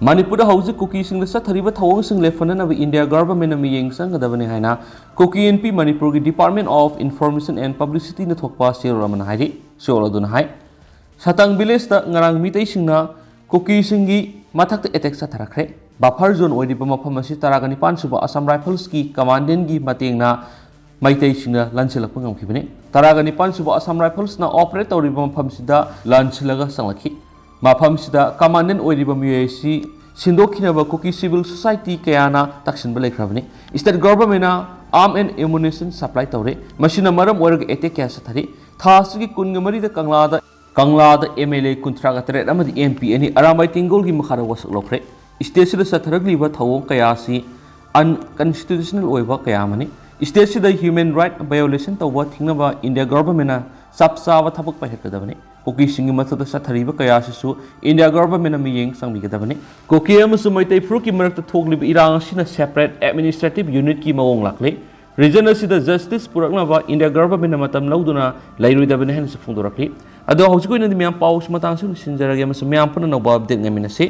ꯃꯅꯤꯄꯨꯔꯗ ꯍꯧꯖꯤꯛ ꯀꯨꯀꯤꯁꯤꯡꯅ ꯆꯠꯊꯔꯤꯕ ꯊꯧꯑꯣꯡꯁꯤꯡ ꯂꯦꯞꯍꯟꯅꯅꯕ India governmentꯅ ꯃꯤꯠꯌꯦꯡ ꯆꯪꯒꯗꯕꯅꯤ ꯍꯥꯏꯅ ꯀꯨꯀꯤ ꯏꯟꯄꯤ ꯃꯅꯤꯄꯨꯔꯒꯤ Department of Information and Publicityꯅ ꯊꯣꯛꯄ ꯆꯦꯔꯣꯜ ꯑꯃꯅ ꯍꯥꯏꯔꯤ꯫ ꯆꯦꯔꯣꯜ ꯑꯗꯨꯅ ꯍꯥꯏ, ꯁꯇꯪ villageꯇ ꯉꯔꯥꯡ ꯃꯤꯇꯩꯁꯤꯡꯅ ꯀꯨꯀꯤꯁꯤꯡꯒꯤ ꯃꯊꯛꯇ attack ꯆꯠꯊꯔꯛꯈ꯭ꯔꯦ꯫ Buffer zone ꯑꯣꯏꯔꯤꯕ ꯃꯐꯝ ꯑꯁꯤ ꯇꯔꯥꯒ ꯅꯤꯄꯥꯟ ꯁꯨꯕ Assam Riflesꯀꯤ commandantꯒꯤ ꯃꯇꯦꯡꯅ ꯃꯩꯇꯩꯁꯤꯡꯅ ꯂꯥꯟꯁꯤꯜꯂꯛꯄ ꯉꯝꯈꯤꯕꯅꯤ꯫ ꯇꯔꯥꯒ ꯅꯤꯄꯥꯟ ꯁꯨꯕ ꯑꯁꯥꯝ ꯔꯥꯏꯐꯜꯁꯅ ꯑꯣꯄꯔꯦꯠ ꯇꯧꯔꯤꯕ ꯃꯐꯝꯁꯤꯗ ꯂꯥꯟꯁꯤꯜꯂꯒ ꯆꯪꯂꯛꯈꯤ꯫ ꯃꯐꯝꯁꯤꯗ ꯀꯃꯥꯟꯗꯦꯟ ꯑꯣꯏꯔꯤꯕ ꯃꯤꯑꯣꯏ ꯑꯁꯤ ꯁꯤꯟꯗꯣꯛꯈꯤꯅꯕ ꯀꯨꯀꯤ ꯁꯤꯚꯤꯜ ꯁꯣꯁꯥꯏꯇꯤ ꯀꯌꯥꯅ ꯇꯛꯁꯤꯟꯕ ꯂꯩꯈ꯭ꯔꯕꯅꯤ꯫ ꯁ꯭ꯇꯦꯠ ꯒꯚꯔꯟꯃꯦꯟꯅ ꯑꯥꯔꯝ ꯑꯦꯟ ꯑꯦꯃꯨꯅꯤꯁꯟ ꯁꯄ꯭ꯂꯥꯏ ꯇꯧꯔꯦ꯫ ꯃꯁꯤꯅ ꯃꯔꯝ ꯑꯣꯏꯔꯒ ꯑꯦꯇꯦꯛ ꯀꯌꯥ ꯆꯠꯊꯔꯤ꯫ ꯊꯥ ꯑꯁꯤꯒꯤ ꯀꯨꯟꯒ ꯃꯔꯤꯗ ꯀꯪꯂꯥꯗ ꯀꯪꯂꯥꯗ ꯑꯦꯝ ꯑꯦꯜ ꯑꯦ ꯀꯨꯟꯊ꯭ꯔꯥꯒ ꯇꯔꯦꯠ ꯑꯃꯗꯤ ꯑꯦꯝ ꯄꯤ ꯑꯅꯤ ꯑꯔꯥꯝꯕꯥꯏ ꯇꯦꯡꯒꯣꯜꯒꯤ ꯃꯈꯥꯗ ꯋꯥꯁꯛ ꯂꯧꯈ꯭ꯔꯦ꯫ ꯁ꯭ꯇꯦꯠꯁꯤꯗ ꯆꯠꯊꯔꯛꯂꯤꯕ ꯊꯧꯑꯣꯡ ꯀꯌꯥ ꯑꯁꯤ ꯑꯟꯀꯟꯁꯇꯤꯇ꯭ꯌꯨꯁꯅꯦꯜ ꯑꯣꯏꯕ ꯀꯌꯥ ꯑꯃꯅꯤ꯫ ꯁ꯭ꯇꯦꯠꯁꯤꯗ ꯍ꯭ꯌꯨꯃꯦꯟ ꯔꯥꯏꯠ ꯚꯥꯏꯑꯣꯂꯦꯁꯟ ꯇꯧꯕ ꯊꯤꯡꯅꯕ ꯏꯟꯗꯤꯌꯥ ꯒꯚꯔꯟꯃꯦꯟꯅ ꯆꯞ ꯆꯥꯕ ꯊꯕꯛ ꯄꯥꯏꯈꯠꯀꯗꯕꯅꯤ꯫ ꯀꯨꯀꯤꯁꯤꯡꯒꯤ ꯃꯊꯛꯇ ꯆꯠꯊꯔꯤꯕ ꯀꯌꯥ ꯑꯁꯤꯁꯨ ꯏꯟꯗꯤꯌꯥ ꯒꯚꯔꯟꯃꯦꯟꯅ ꯃꯤꯠꯌꯦꯡ ꯆꯪꯕꯤꯒꯗꯕꯅꯤ꯫ ꯀꯨꯀꯤ ꯑꯃꯁꯨꯡ ꯃꯩꯇꯩ ꯐꯨꯔꯨꯞꯀꯤ ꯃꯔꯛꯇ ꯊꯣꯛꯂꯤꯕ ꯏꯔꯥꯡ ꯑꯁꯤꯅ ꯁꯦꯄꯔꯦꯠ ꯑꯦꯗꯃꯤꯅꯤꯁꯇ꯭ꯔꯦꯇꯤꯚ ꯌꯨꯅꯤꯠꯀꯤ ꯃꯑꯣꯡ ꯂꯥꯛꯂꯤ꯫ ꯔꯤꯖꯟ ꯑꯁꯤꯗ ꯖꯁꯇꯤꯁ ꯄꯨꯔꯛꯅꯕ ꯏꯟꯗꯤꯌꯥ ꯒꯚꯔꯟꯃꯦꯟꯅ ꯃꯇꯝ ꯂꯧꯗꯨꯅ ꯂꯩꯔꯣꯏꯗꯕꯅꯤ ꯍꯥꯏꯅꯁꯨ ꯐꯣꯡꯗꯣꯔꯛꯂꯤ꯫ ꯑꯗꯣ ꯍꯧꯖꯤꯛꯀꯤ ꯑꯣꯏꯅꯗꯤ ꯃꯌꯥꯝ ꯄꯥꯎꯁꯤ ꯃꯇꯥꯡꯁꯤ ꯂꯣꯏꯁꯤꯟꯖꯔꯒꯦ ꯑꯃꯁꯨꯡ ꯃꯌꯥꯝ ꯄꯨꯟꯅ ꯑꯅꯧꯕ ꯑꯞꯗꯦꯠ ꯉꯥꯏꯃꯤꯟꯅꯁꯤ꯫